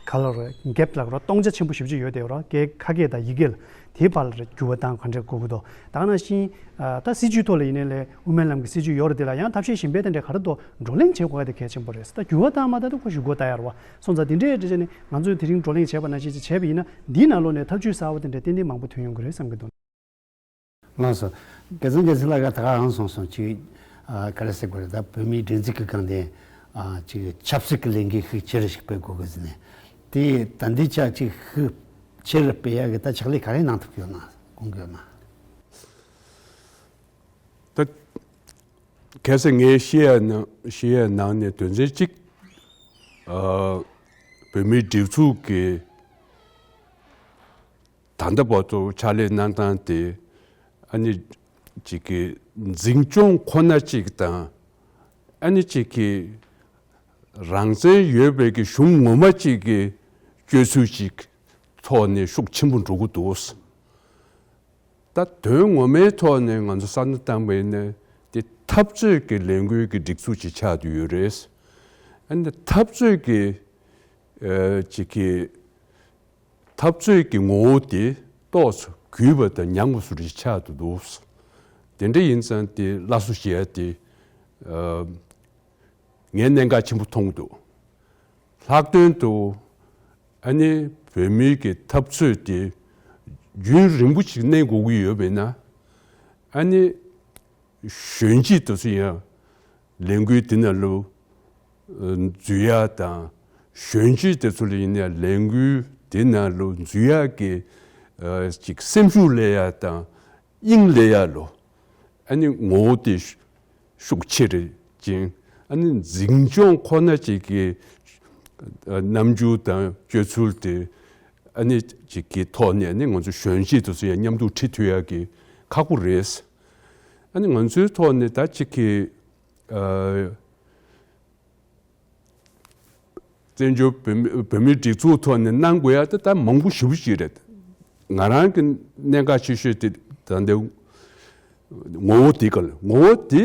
ག་ལ་རེད། གེབ་ལབ་རོ། སྟོང་ཆ་ཆེན་པོ་ཞེ་པོ་ཅིག་ཡོད་དེ་རོ། སྐད་ཁ་སྐད་དང་ཡི་གེ་ལ་དེའི་བར་ལ་འགྱུར་བ་གཏང་ག་འདྲས་དགོས་ཀྱི་འདུག། ད་ག་ནང་བཞིན་ཨ་ད་སྲིད་ཇུས་ཐོག་ལ་ཡིན་ནའི་ལས་དབུ་མའི་ལམ་གྱི་སྲིད་ཇུས་ཡོད་རེད། དེ་ལ་ཡང་ཐབས་ཤེས་གཞན་པའི་དེ་འདྲས་ག་རེ་འདུག་བགྲོ་གླེང་བྱེད་དགོས་ཡ་དེ་གལ་ཆེན་པོ་རེད། ད་འགྱུར་བ་གཏང་མ་གཏང་དེ་ཁོ་ཞུ་དགོས་ད་ཡ་རེད་བ། སོང་ཙང་དེ་འདྲས་རེད་བྱས་ནས་ང་ཚོས་དེ་རིང་བགྲོ་གླེང་བྱས་པ་ནང་བཞིན་ཅིག་བྱས་པ་ཡིན་ན་འདིའི་ནང་ལོགས་ནས་ཐབས་ཇུས་གསར་པ་དེ་འདྲས་ཏན་ཏན་མང་པོ་ཐོན་ཡོང་གི་རེད་བསམ་གྱི་འདུག། ལགས་སོ། རྒྱལ་བཙུན་རྒྱལ་མཚན་ལགས་ཀྱིས་ད་ག་རང་གསུངས་སོང་། ཅིག་ཨ་ག་རེ་ཟེར་དགོས་རེད། ད་བོད་མིའི་སྒྲིག་འཛུགས་ཀྱི་སྒང་དེ་ཨ་ཅིག་ཆབ་སྲིད་ཀྱི་ལས་འགུལ་ཤུགས་ཆེ་རུ་ཞིག་སྤེལ་དགོས་ཀྱི་ཟེར་ནས། དེ་ད་འདི་ཆ་ཅིག་ཤུགས་ཆེ་རུ་སྤེལ་ཡག་གི་ད་ཕྱག་ལས་ག་རེ་གནང་ཐུབ་ཀྱི་ཡོད་ན། དགོངས་ཀྱི་ཡོད་ན། ད་གལ་སྲིད་ངས་བཤད་ཡ་ནང་བཤད་ཡ་ནང་ནས་དོན་ཚན་གཅིག། ཨ་བོད་མིའི་སྒྲིག་འཛུགས་ཀྱི་ད་ལྟ་བར་དུ་ཕྱག་ལས་གནང་སྟངས་དེ། ཨ་ནི་གཅིག་གི་འཛིན་སྐྱོང་ཁོ་ན་གཅིག་དང་། ཨ་ནི་གཅིག་གི་རང་བཙན་ཡོད་པའི་གི་གཞུང་ངོ་མ་གཅིག་གི་སྤྱོད་ཚུལ་གཅིག་ཐོག་ནས་ཤུགས་ཆེན་པོ་འགྲོ་གི་འདུག། ད་དོན་ངོ་མའི་ཐོག་ནས་ང་ཚོ་བསམ་བློ་བཏང་པ་ཡིན་ན་དེ་འཐབ་རྩོད་ཀྱི་ལས་འགུལ་གྱི་སྒྲིག་འཛུགས་ཅིག་ཆགས་བསྡད་ཡོད་རེད། ཨ་ནི་འཐབ་རྩོད་ཀྱི་ཨ་ཅིག་གི་འཐབ་རྩོད་ཀྱི་ངོ་བོ་དེ་ཏོག་ཙམ་གུས་པ་དང་ཉམས་པ་བཟོ་འདྲ་ཅིག་ཆགས་བསྡད་འདུག། དེ་འདྲ་ཡིན་ཙང་དེ་སླར་གསོ་བྱེད་ཡ་དེ་ཨ་ངས་གནད་འགག་ཆེན་པོ་མཐོང་གི་འདུག་ལྷག་དོན་དུ་ཨ་ནི་བོད་མིའི་གི་འཐབ་རྩོད་དེ་རྒྱུན་རིང་པོ་ཞིག་གནས་དགོས་ཀྱི་ཡོད་པས་ན། ཨ་ནི་གཞོན་སྐྱེས་དེ་ཚོ་ཡང་ལས་འགུལ་དེ་ནང་ལ་འཛུལ་ཡ་དང་། གཞོན་སྐྱེས་དེ་ཚོ་ལ་ཡིན་ན་ལས་འགུལ་དེ་ནང་ལ་འཛུལ་ཡ་གི་ཅིག་སེམས་ཤུགས་སླེབས་ཡ་དང་། དབྱིངས་ལས་ཡ་ལོ། ཨ་ནི་ངོ་བོ་དེ་ཤུགས་ཆེ་རེད་ཅིང་། ཨ་ནི་འཛིན་སྐྱོང་ཁོ་ན་ཅིག་གི་རྣམ་འགྱུར་དང་སྤྱོད་ཚུལ་དེ་ཨ་ནི་ཅིག་གི་ཐོག་ནས་ཨ་ནི་ང་ཚོ་གཞོན་སྐྱེས་དེ་ཚོ་ཡང་མཉམ་དུ་ཁྲིད་ཐུབ་ཡ་གི་ཁག་པོ་རེད། ཨ་ནི་ང་ཚོའི་ཐོག་ནས་ད་ཅིག་གི་ཨ། བཙན་བྱོལ་བོད་མི་བོད་མིའི་སྒྲིག་འཛུགས་ཐོག་ནས་གནང་དགོས་ཡ་དེ་ད་མང་པོ་ཞེ་པོ་ཅིག་རེད། ང་རང་གི་གནད་འགག་ཆེ་ཤོས་དེ་ད་ལྟའི་ངོ་བོ་དེ་ག་ལ་ངོ་བོ་དེ་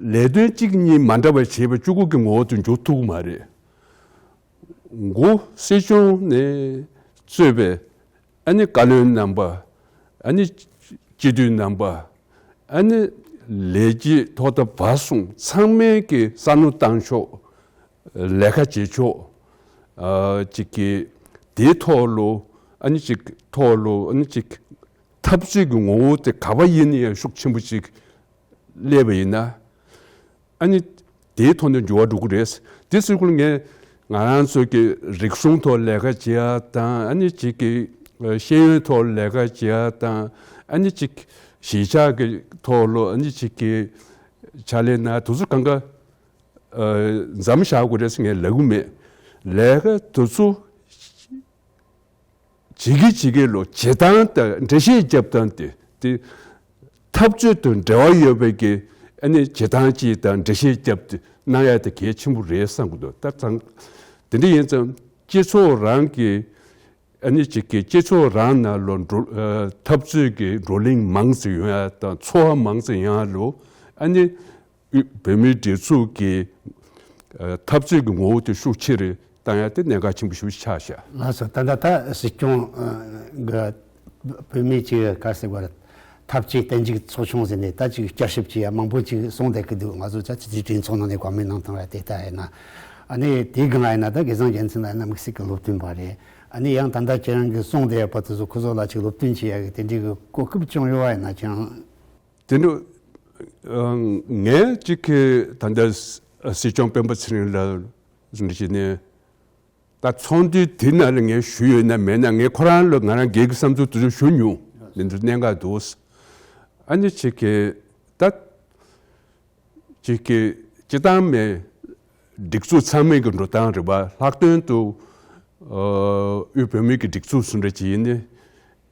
ལས་དོན་གཅིག་གཉིས་མ་འདྲ་བ་བྱས་པ་གཅིག་པུ་གི་ངོ་བོ་དེ་འཇོག་ཐུབ་ཀྱི་མ་རེད། མགོ་སྲིད་སྐྱོང་ནས་གཙོས་པའི་ཨ་ནི་བཀའ་བློན་རྣམ་པ། ཨ་ནི་སྤྱི་འཐུས་རྣམ་པ། ཨ་ནི་ལས་བྱེད་ཐོག་མཐའ་བར་གསུམ་ཚང་མས་ཀྱི་བསམ་བློ་བཏང་ཕྱོགས། ལས་ཀ་བྱེད་ཕྱོགས། ཨ་ཅིག་གི་དེའི་ཐོག་ལ་ཨ་ནི་ཅིག་ཐོག་ལ་ཨ་ནི་ཅིག་འཐབ་རྩོད་ཀྱི་ངོ་བོ་དེ་ག་པར་ཡིན་ན་ཡང་ཤུགས་ཆེན་པོ་ཅིག་སླེབས་པ་ཡིན་ན། ཨ་ནི་དེའི་ཐོག་ནས་འགྱུར་བ་འགྲོ་གི་རེད། དེ་ཟེར་སྐོར་ངས་ང་རང་ཚོ་གི་རིག་གཞུང་ཐོག་ལས་ཀ་བྱེད་ཡ་དང་། ཨ་ནི་གཅིག་གི་ཤེས་ཡོན་ཐོག་ལས་ཀ་བྱེད་ཡ་དང་། ཨ་ནི་གཅིག་གཞིས་ཆགས་ཀྱི་ཐོག་ལ་ཨ་ནི་གཅིག་གི་ཕྱག་ལས་གནང་དེ་ཚོ་གང་ག་མཚམས་བཞག་དགོས་རེད་ཟེར་ངས་ལབ་གི་མེད། ལས་ཀ་དེ་ཚོ་ཇི་གི་ཇི་གི་ལོ་བྱེད་སྟངས་དང་འགྲེལ་བཤད་རྒྱབ་སྟངས་དེ་དེ་འཐབ་རྩོད་དང་འབྲེལ་བ་ཡོད་པའི་གི་ཨ་ནི་བྱེད་སྟངས་ཅིག་དང་འགྲེལ་བཤད་རྒྱབ་སྟེ་གནང་ཡ་དེ་གལ་ཆེན་པོ་རེད་བསམ་གི་འདུག་ད་ཚང་དེ་འདྲ་ཡིན་ཙང་སྤྱི་ཚོགས་རང་གི་ཨ་ནི་ཅིག་གི་སྤྱི་ཚོགས་རང་ནང་ལོ་འགྲོ་འཐབ་རྩོད་ཀྱི་བགྲོ་གླེང་མང་ཙམ་ཡོང་ཡ་དང་ཚོར་བ་མང་ཙམ་ཡོང་ཡ་ལོ། ཨ་ནི་དབུས་བོད་མིའི་སྒྲིག་འཛུགས་ཀྱི་འཐབ་རྩོད་ཀྱི་ངོ་བོ་དེ་ཤུགས་ཆེ་རུ་བཏང་ཡ་དེ་གནད་འགག་ཆེན་པོ་ཞིག་ཆགས་ཤག་ལགས་སོ། ད་ལྟ་ད་སྲིད་སྐྱོང་གི་བོད་མིའི་ཅིག་ག་ཟེར་བར་འཐབ་ཇུས་བརྟན་བཞུགས་ཚོགས་ཆུང་ཟེར་ནས་ད་ཅིག་བསྐྱར་ཞིབ་ཅིག་ཡ་མང་པོ་ཅིག་གསུངས་བསྡད་ཀྱི་འདུག་ང་ཚོ་ཅག་སྤྱི་འཐུས་གྲོས་ཚོགས་ནང་ནས་བཀའ་མོལ་གནང་སྟངས་ར་དེ་ལྟ་ཡིན་ན། ཨ་ནི་དེའི་སྒང་ཡིན་ན་ད་དགེ་བཟང་རྒྱལ་མཚན་ལགས་ཡིན་ན་དམིགས་བསལ་གྱི་སློབ་སྟོན་པ་རེད། ཨ་ནི་ཡང་ད་ལྟ་ཁྱེད་རང་གིས་གསུངས་བསྡད་པ་དེ་ཚོ་ཁོ་ཚོ་ལ་ཅིག་སློབ་སྟོན་བྱེད་ཡ་གི་དེ་འདྲའི་གི་གོ་སྐབས་བྱུང་ཡོད་པ་ཡིན་ན་ཅང་། དེ་ནི་ངས་གཅིག་གི་ད་ལྟ་སྲིད་སྐྱོང་སྤེན་པ་ཚེ་རིང་ལགས་ཟིན་བྱས་ནས་ད་ཚོགས་འདུའི་དེ་ནང་ལ་ངས་ཞུས་ཡོད་ན་མེད་ན་ངས་ཁོ་རང་ལ་ང་རང་སྒེར་གྱི་བསམ་ཚུལ་དེ་ཚོ་ཞུ་མྱོང་། འདི་འདྲ་གནད་འགག་འདུག་ཨ་ནི་གཅིག་གི་ད། གཅིག་གི་སྤྱི་བཏང་མའི་སྒྲིག་འཛུགས་ཚང་མའི་གི་འགྲོ་སྟངས་རེད་པ། ལྷག་དོན་དུ་ཨ་དབུས་བོད་མིའི་གི་སྒྲིག་འཛུགས་སུ་འདྲ་ཅིག་ཡིན་ནི།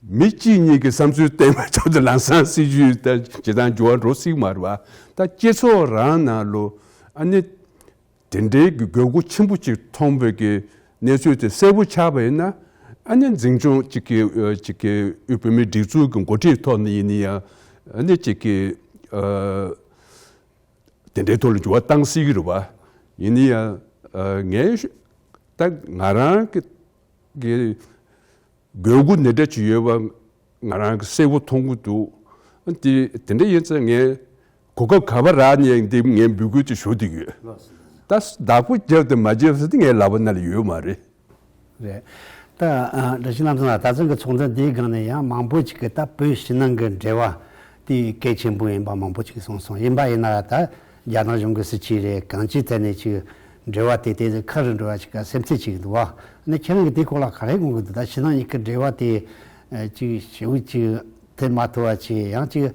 མི་གཅིག་གཉིས་ཀྱི་བསམ་ཚུལ་བསྟན་པ་ཙམ་དུ་ལམ་སང་སྲིད་ཇུས་དང་སྤྱི་བཏང་འགྱུར་བ་འགྲོ་སྲིད་མ་རེད་པ། ད་སྤྱི་ཚོགས་རང་ནང་ལོ་ཨ་ནི་དེ་འདྲའི་གི་དགོས་མཁོ་ཆེན་པོ་ཅིག་མཐོང་བའི་གི་གནས་ཚུལ་དེ་གསལ་པོ་ཆགས་པ་ཡིན་ན། ཨ་ནི་འཛིན་སྐྱོང་གཅིག་གི་ཨ་གཅིག་གི་དབུས་བོད་མིའི་སྒྲིག་འཛུགས་ཀྱི་འགོ་ཁྲིད་ཐོག་ནས་ཡིན་ནི་ཡང་ཨ་ནི་གཅིག་གི་ཨ། དེ་འདྲའི་ཐོག་ལ་འགྱུར་བ་བཏང་སྲིད་ཀྱི་རེད་པ། ཡིན་ན་ཡང་ཨ་ངས་ད་ང་རང་གི་གི་དགོས་མཁོ་འདི་འདྲ་ཅིག་ཡོད་པ་ང་རང་གི་གསལ་པོ་མཐོང་གི་འདུག་དེ་དེ་འདྲ་ཡིན་ཙང་ངས་གོ་སྐབས་ག་པར་རག་ནས་འདི་ངས་འབོད་སྐུལ་དེ་ཞུ་བསྡད་ཡོད། ད་བདག་པོ་བརྒྱབ་དང་མ་བརྒྱབ་ཟེར་དེ་ངའི་ལག་པ་ནང་ལ་ཡོད་མ་རེད། རེད། ད་ཨ་བཀྲ་ཤིས་ལྷ་མཚོ་ལགས། ད་ཐེངས་ཀྱི་ཚོགས་འདུ་འདིའི་སྒང་ནས་ཡང་མང་པོ་ཅིག་གིས་ད་བོད་ཕྱི་ནང་གི་འབྲེལ་བ་དེ་གལ་ཆེན་པོ་ཡིན་པ་མང་པོ་ཅིག་གསུངས་སོང་། ཡིན་པ་ཡིན་ན་ད་རྒྱ་ནག་གཞུང་གི་སྲིད་བྱུས་རེད། གང་ཅིའི་ཐད་ནས་ཅིག་འབྲེལ་བ་དེ་དེ་ཁ་རུ་འགྲོ་བ་ཅིག་ག་སེམས་ཚེགས་ཅིག་འདུག་བ། ཨ་ནི་ཁྱེད་རང་གིས་དེའི་སྐོར་ལ་ག་རེ་དགོངས་ཀྱི་འདུག་ད་ཕྱི་ནང་གཉིས་ཀྱི་འབྲེལ་བ་དེ་ཨ་ཅིག་ཞེ་པོ་ཅིག་དེ་མ་ཐུབ་པ་ཅིག་ཡང་ཅིག་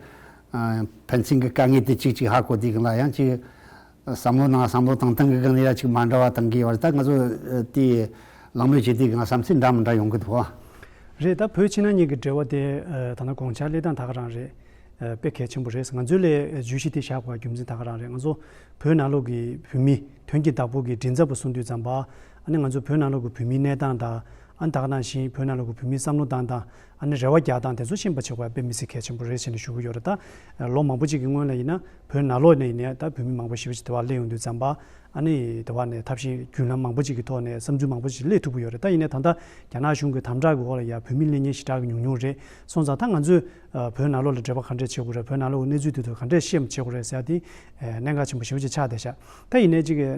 ཨ་ཕན་ཚུན་གྱི་དཀའ་ངལ་དེ་ཅིག་ཅིག་ཧ་གོ་དུས་སྒང་ལ་ཡང་ཅིག་བསམ་བློ་ནང་བསམ་བློ་བཏང་སྟངས་ཀྱི་སྒང་ལ་ཡང་ཅིག་མ་འདྲ་བ་བཏང་གི་ཡོད་རེད། ད་ང་ཚོ་ཨ་དེ་གླེང་མོལ་བྱེད་དུས་སྒང་ལ་བསམ་ཚུལ་འདྲ་མི་འདྲ་ཡོང་གི་འདུག་བ། རེད། ད་བོད་ཕྱི་ནང་གཉིས་ཀྱི་འབྲེལ་བ་དེ་ཨ་ད་ནི་དགོངས་འཆར་སླེབས་སྟངས་ད་ག་རང་རེད། ཨ་དཔེ་གལ་ཆེན་པོ་རེད། ང་ཚོའི་ལས་བརྗོད་གཞི་དེ་བཞག་པའི་རྒྱུ་མཚན་ད་ག་རང་རེད། ང་ཚོ་བོད་ནང་ལོགས་ཀྱི་བོད་མི་དོན་གྱི་བདག་པོ་གི་མགྲིན་ཚབ་པ་གསུང་དུས་ཙམ་པ། ཨ་ནི་ང་ཚོ་བོད་ནང་ལོགས་ཀྱི་བོད་མིའི་གནས་སྟངས་དང་། ཨ་ནི་ད་ག་ནང་བཞིན་བོད་ནང་ལོགས་ཀྱི་བོད་མིའི་བསམ་བློ་བཏང་སྟངས། ཨ་ནི་རེ་བ་རྒྱག་སྟངས་དེ་ཚོ་ཤེས་པ་བྱེད་དགོས་པ་དཔེ་མི་སྲིད་གལ་ཆེན་པོ་རེད་ཟེར་ནས་ཞུ་གི་ཡོད་རེད། ད་ལོ་མང་པོ་ཅིག་གི་སྔོན་ལ་ཡིན་ན་བོད་ནང་ལོགས་ནས་ཡིན་ནའི་ད་བོད་མི་མང་པོ་ཞེ་པོ་ཅིག་དེ་བར་སླེབས་ཡོང་དུས་ཙམ་པ། ཨ་ནི་དེ་བར་ནས་ཐབས་ཤེས་བརྒྱུད་ལམ་མང་པོ་ཅིག་གི་ཐོག་ནས་བསམ་ཚུལ་མང་པོ་ཅིག་སླེབས་ཐུབ་ཀྱི་ཡོད་རེད། ད་ཡིན་ནའི་ད་ལྟ་རྒྱ་ནག་གཞུང་གི་དམ་དྲག་གི་འོག་ལ་ཡ་བོད་མི་སླེབས་མཁན་ཞེ་དྲག་གི་ཉུང་ཉུང་རེད། སོང་ཙང་ད་ང་ཚོས་ཨ་བོད་ནང་ལོགས་ལ་འབྲེལ་བ་ག་འདྲས་བྱེད་དགོས་རེད། བོད་ནང་ལོགས་གནས་ཚུལ་དེ་ཚོ་ག་འདྲས་ཤེས་བྱེད་དགོས་རེད་ཟེར་ཡ་དེ་ཨ་གནད་འགག་ཆེན་པོ་ཞེ་པོ་ཅིག་ཆགས་བསྡད་ཤག་ད་ཡིན་ནའི་ཅིག་ཨ་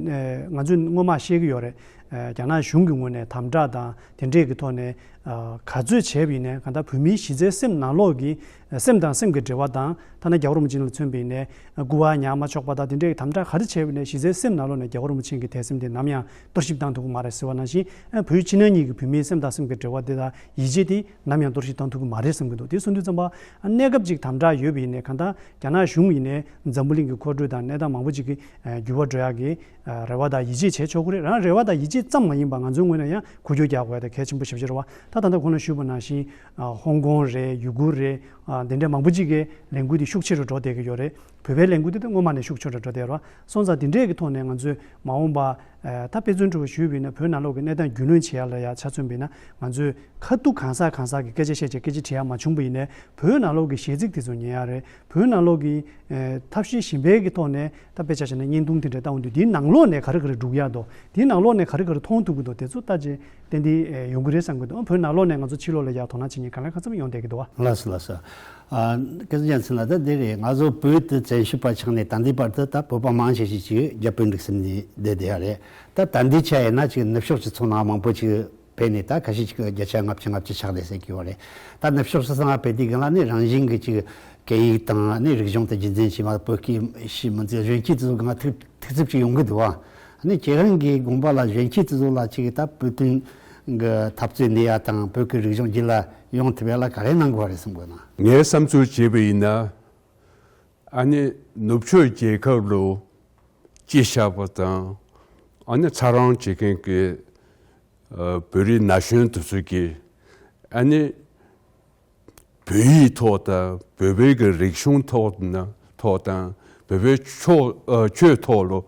ང་ཚོས་སྔོན་མ་ཤེས་ཀྱི་ཡོད་རེད། ཨ་རྒྱ་ནག་གཞུང་གི་ངོས་ནས་དམ་དྲག་དང་དེ་འདྲས་ཀྱི་ཐོག་ནས་ཨ་ག་ཚོད་བྱས་པ་ཡིན་ནའི་གང་ལྟར་བོད་མིའི་གཞི་རྩའི་སེམས་ནང་ལོགས་ཀྱི་ཨ་སེམས་དང་སེམས་ཀྱི་འབྲེལ་བ་དང་། ཐ་ན་རྒྱལ་བ་རིན་པོ་ཆེ་ལ་མཚོན་པ་ཡིན་ནའི་ཨ་སྐུ་པར་ཉར་མ་ཆོག་པ་དང་དེ་འདྲས་ཀྱི་དམ་དྲག་ག་རེ་བྱས་པ་ཡིན་ནའི་གཞི་རྩའི་སེམས་ནང་ལོགས་ནས་རྒྱལ་བ་རིན་པོ་ཆེ་གི་དད་སེམས་དེ་ནམ་ཡང་གཏོར་བཤིག་བཏང་ཐུབ་ཀྱི་མ་རེད་ཟེར་བ་ནང་བཞིན། ཨ་བོད་ཕྱི་ནང་གཉིས་ཀྱི་བོད་མིའི་སེམས་དང་སེམས་ཀྱི་འབྲེལ་བ་དེ་དང་ཡིད་ཆེས་དེ་ནམ་ཡང་གཏོར་བཤིག་བཏང་ཐུབ་ཀྱི་མ་རེད་བསམ་གྱི་འདུག་དེ་གསུང་དུས་ཙམ་པ་ཨ་གནས་སྐབས་ཅིག་དམ་དྲག་ཡོད་པ་ཡིན་ནའི་གང་ལྟར་རྒྱ་ནག་གཞུང་ཡིན་ནའི་འཛམ་བུ་གླིང་གི་འཁོར་འགྲོས་དང་གནས་སྟངས་མང་པོ་ཅིག་གི་ཨ་འགྱུར་བ་འགྲོ་ཡག་གི་ཨ་རེ་བ་དང་ཡིད་ཆེས་བྱེད་ཆོག་གི་རེད། རང་རེ་བ་དང་ཡིད་ཆེས་ཙམ་མ་ཡིན་པ་ང་ཚོའི་ངོས་ནས་ཡང་འགུལ་སྐྱོད་རྒྱག་དགོས་ཡ་དེ་གལ་ཆེན་པོ་ཞེ་པོ་ཅིག་རེད་བ། ད་ད་ལྟ་གོང་ལ་ཞུས་པ་ནང་བཞིན་ཨ་ཧོང་ཀོང་རེད། ཡུ་གུར་རེད། ཨ་འདི་འདྲའི་མང་པོ་ཅིག་གི་ལས་འགུལ་དེ་ཤུགས་ཆེ་རུ་འགྲོ་བསྡད་ཀྱི་ཡོད་རེད། བོད་པའི་ལས་འགུལ་དེ་ད་སྔོན་མ་ནས་ཤུགས་ཆེ་རུ་འགྲོ་བསྡད་ཡོད་རེད་བ། སོང་ཙང་དེ་འདྲས་ཀྱི་ཐོག་ནས་ང་ཚོས་མ་འོངས་པ་ཨ་ད་དཔེ་མཚོན་གྲུབ་པ་ཞུས་པ་ཡིན་ན་བོད་ནང་ལོགས་ཀྱི་གནས་སྟངས་རྒྱུས་ལོན་བྱེད་ཡ་ལ་ཡ་ཆ་མཚོན་པ་ཡིན་ན་ང་ཚོས་ཁ་ཐུག་གང་ཟག་གང་ཟག་གི་སྐད་ཆ་བཤད་བྱས་སྐད་ཆ་དྲི་ཡ་མ་བྱུང་པ་ཡིན་ནའི་བོད་ནང་ལོགས་ཀྱི་གཞས་ཚིག་དེ་ཚོ་ཉན་ཡ་རེད། བོད་ནང་ལོགས་ཀྱི་ཨ་ཐབས་ཤེས་གཞན་པའི་གི་ཐོག་ནས་ད་དཔེ་ཆ་བཞག་ན་བརྙན་ཐུང་དེ་འདྲ་ལྟ་འོང་དུས་དེའི་ནང་ལོགས་ནས་ག་རེ་ག་རེ་སྒྲུག་ཡ་འདུག་དེའི་ནང་ལོགས་ནས་ག་རེ་ག་རེ་མཐོང་ཐུབ་ཀྱི་འདུག་དེ་ཚོ་ལྟ་བྱས་ཏན་ཏན་ཨེ་ཡོང་གི་རེད་བསམ་གྱི་འདུག་བོད་ནང་ལོགས་ནས་ང་ཚོ་ཕྱི་ལོགས་ལ་ཡར་དོ་སྣང་བྱེད་མཁན་གང་ལ་གང་འཚམ་ཡོང་བསྡད་ཀྱི་འདུག་བ། ལགས་སོ་ལགས་སོ། ཨ་སྐལ་བཟང་རྒྱལ་མཚན་ལགས། ད་འདི་རེད། ང་ཚོ་བོད་དུ་བཙན་བྱོལ་བ་ཆགས་ནས་ད་ལྟའི་བར་དུ་ད་བོད་པ་མང་ཆེ་ཤོས་ཅིག་རྒྱ་བོད་འབྲུག་གསུམ་ནས་བསྡད་བསྡད་ཡ་རེད། ད་ད་ལྟའི་ཆ་ཡིན་ན་ཅིག་ནུབ་ཕྱོགས་ཀྱི་ཚོང་ནང་མང་པོ་ཅིག་ཕེབས་ནས་ད་ཁ་ཤས་ཅིག་བརྒྱ་ཆ་ལྔ་བཅུ་ང་བཅུ་ཆགས་བསྡད་ཟེར་གྱི་ཡོད་རེད། ད་ནུབ་ཕྱོགས་སུ་སོང་བ་ཕེབས་དུས་སྒང་ལ་ནི་རང་བཞིན་གྱི་ཅིག་སྐད་ཡིག་དང་ནི་རིག་གཞུང་དེ་རྒྱུན་འཛིན་བྱེད་མ་བོད་སྐད་ཤེས་མི་འཛིན་གཞོན་སྐྱེས་དེ་ཚོ་སྒང་ཐུག་ཐུག་ཚུབ་ཅིག་ཡོང་གི་འདུག་བ། ནི་ཁྱེད་རང་གི་དགོངས་པ་ལ་གཞོན་སྐྱེས་དེ་ཚོ་ལ་ཅིག་ད་བོད་དོན་གི་འཐབ་རྩོད་འདི་ཡ་དང་བོད་ཀྱི་རིག་གཞུང་རྒྱུད་ལ་ཡོང་ཐུབ་ཡ་ལ་ག་རེ་གནང་དགོས་རེད་བསམ་དགོས་ན། ངས་བསམ་ཚུལ་བྱས་པ་ཡིན་ན། ཨ་ནི་ནུབ་ཕྱོགས་རྒྱལ་ཁབ་ལ་དཔྱིད་ཤག་པ་དང་ཨ་ནི་ཚ་གྲང་བྱེད་མཁན་གྱི་ཨ་བོད་རིགས་ན་གཞོན་དེ་ཚོ་གིས་ཨ་ནི་བོད་ཡིག་ཐོག་དང་བོད་པའི་གི་རིག་གཞུང་ཐོག་ན་ཐོག་དང་བོད་པའི་ཆོས་ཨ་ཆོས་ཐོག་ལ་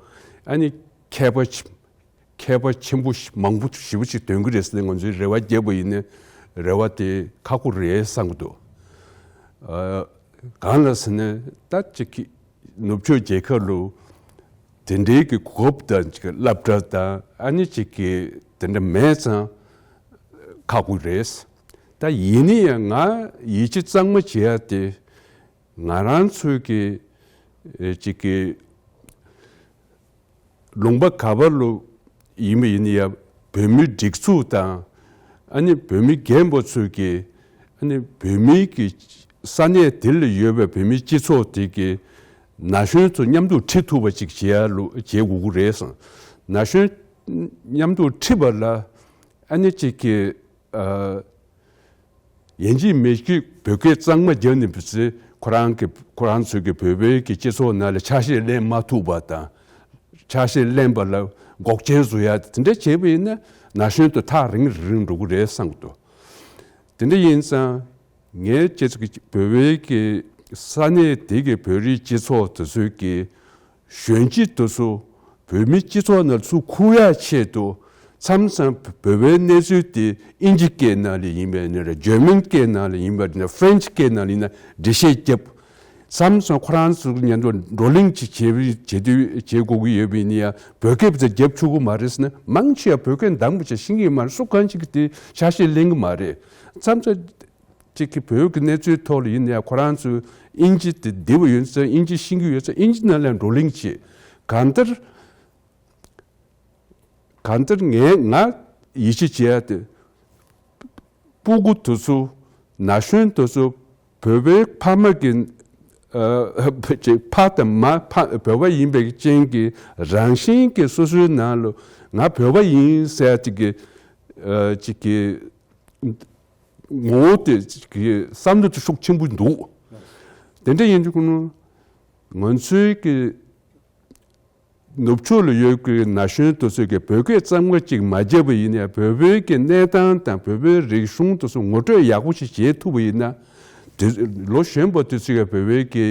ཨ་ནི་མཁས་པ་ཆེ་མཁས་པ་ཆེན་པོ་ཞིག་མང་པོ་ཞེ་པོ་ཅིག་ཐོན་གྱི་རེད་ཟེར་ནས་ང་ཚོས་རེ་བ་བརྒྱབ་པ་ཡིན་ན་རེ་བ་དེ་ཁག་པོ་རེད་བསམ་གྱི་འདུག་ཨ་གང་ལ་ཟེར་ན་ད་ཅིག་གི་ནུབ་ཕྱོགས་རྒྱལ་ཁབ་ལ་དེ་འདྲའི་གི་གོ་སྐབས་དང་ཅིག་སློབ་གྲྭ་དང་ཨ་ནི་ཅིག་གི་དེ་འདྲ་མེད་ཙང་ཁག་པོ་རེད། ད་ཡིན་ན་ཡང་ང་ཡིད་ཆེས་གཙང་མ་བྱེད་ཡ་དེ་ང་རང་ཚོའི་གི་ཨེ་ཅིག་གི་ལུང་པ་ག་པར་ལ་ཡིན་པ་ཡིན་ན་ཡང་བོད་མིའི་སྒྲིག་འཛུགས་དང་ཨ་ནི་བོད་མི་རྒན་པ་ཚོས་ཀྱིས་ཨ་ནི་བོད་མིའི་གི་ས་གནས་དེ་ལ་ཡོད་པའི་བོད་མིའི་སྤྱི་ཚོགས་དེ་གི་ན་གཞོན་ཚོ་མཉམ་དུ་ཁྲིད་ཐུབ་པ་ཅིག་བྱེད་ཡ་ལུ་བྱེད་དགོས་ཀྱི་རེད་བསམ། ན་གཞོན་མཉམ་དུ་ཁྲིད་པ་ལ་ཨ་ནི་ཅིག་གི་ཨ། ཡིན་གཅིག་མིན་གཅིག་བོད་སྐད་གཙང་མ་རྒྱབ་ནས་བུ་ཚེ་ཁོ་རང་གི་ཁོ་རང་ཚོའི་གི་བོད་པའི་གི་སྤྱི་ཚོགས་ནང་ལ་ཆ་ཤས་ལེན་མ་ཐུབ་པ་དང་། ཆ་ཤས་ལེན་པ་ལ་འགོག་རྐྱེན་བཟོ་ཡ་དེ་འདྲ་བྱས་པ་ཡིན་ན་ན་གཞོན་དུ་ཐག་རིང་རིང་འགྲོ་གི་རེད་བསམ་གི་འདུག་དེ་འདྲ་ཡིན་ཙང་ངའི་བྱས་ཙང་གི་བོད་པའི་གི་ས་གནས་དེ་གི་བོད་རིགས་སྤྱི་ཚོགས་དེ་ཚོའི་གི་གཞོན་སྐྱེས་དེ་ཚོ་བོད་མི་སྤྱི་ཚོགས་ནང་ཚུར་འཁུར་ཡ་ཆེད་དུ་མཚམས་མཚམས་བོད་པའི་གནས་ཚུལ་དེ་ཨིན་ཇི་སྐད་ནང་ལ་ཡིན་པ་ཡིན་ན་རེད། འཇར་མན་སྐད་ནང་ལ་ཡིན་པ་ཡིན་ན་ཧྥ་རན་ཆི་སྐད་ནང་ལ་ཡིན་ན་འགྲེལ་བཤད་རྒྱབ། མཚམས་མཚམས་ཁོ་རང་ཚོ་མཉམ་དུ་བགྲོ་གླེང་ཅིག་བྱེད་བྱེད་དུས་བྱེད་དགོས་ཀྱི་ཡོད་པ་ཡིན་ན་ཡང་བོད་སྐད་དེ་རྒྱབ་ཆོག་གི་མ་རེད་ཟེར་ན་མང་ཆེ་བ་བོད་སྐད་འདང་པོ་ཆེ་ཤེས་ཀྱི་མ་རེད། སུ་གང་ཅིག་གིས་དེ་ཆ་ཤས་ལེན་གྱི་མ་རེད། མཚམས་མཚམས། གཅིག་གི་བོད་ཀྱི་གནས་ཚུལ་ཐོག་ལ་ཡིན་ན་ཡང་ཁོ་རང་ཚོས་ཨིན་ཇི་དེ་བདེ་བོ་ཡོད་ཙང་ཨིན་ཇི་ཤེས་ཀྱི་ཡོད་ཙང་ཨིན་ཇི་ནང་ལ་བགྲོ་གླེང་བྱེད། གང་ལྟར་གང་ལྟར་ངས་ང་ཡིད་ཆེས་བྱེད་ཡ་དེ་སྤུ་གུ་དེ་ཚོ་ན་གཞོན་དེ་ཚོ་བོད་པའི་ཕ་མ་གི་ཨ་ཅིག་ཕ་དང་མ་ཕ་བོད་པ་ཡིན་པའི་རྐྱེན་གྱིས་རང་བཞིན་གྱིས་སོ་སོའི་ནང་ལ་ང་བོད་པ་ཡིན་ཟེར་ཡ་ཅིག་གི་ཨ་ཅིག་གི་ངོ་བོ་དེ་གི་བསམ་བློ་དེ་ཤུགས་ཆེན་པོ་འདུག་དེ་འདྲ་ཡིན་དུས་ང་ཚོའི་གི་ནུབ་ཕྱོགས་ལ་ཡོད་ཀྱི་ན་གཞོན་དེ་ཚོས་ཀྱི་བོད་སྐད་གཙང་མ་གཅིག་མ་བརྒྱབ་པ་ཡིན་ན་བོད་པའི་གི་གནས་སྟངས་དང་བོད་པའི་རིག་གཞུང་དེ་ཚོ་ངོ་སྤྲོད་ཡག་པོ་ཞིག་བྱེད་ཐུབ་པ་ཡིན་ན་དེ་ལོ་གཞོན་པ་དེ་ཚོས་ཀྱི་བོད་པའི་གི་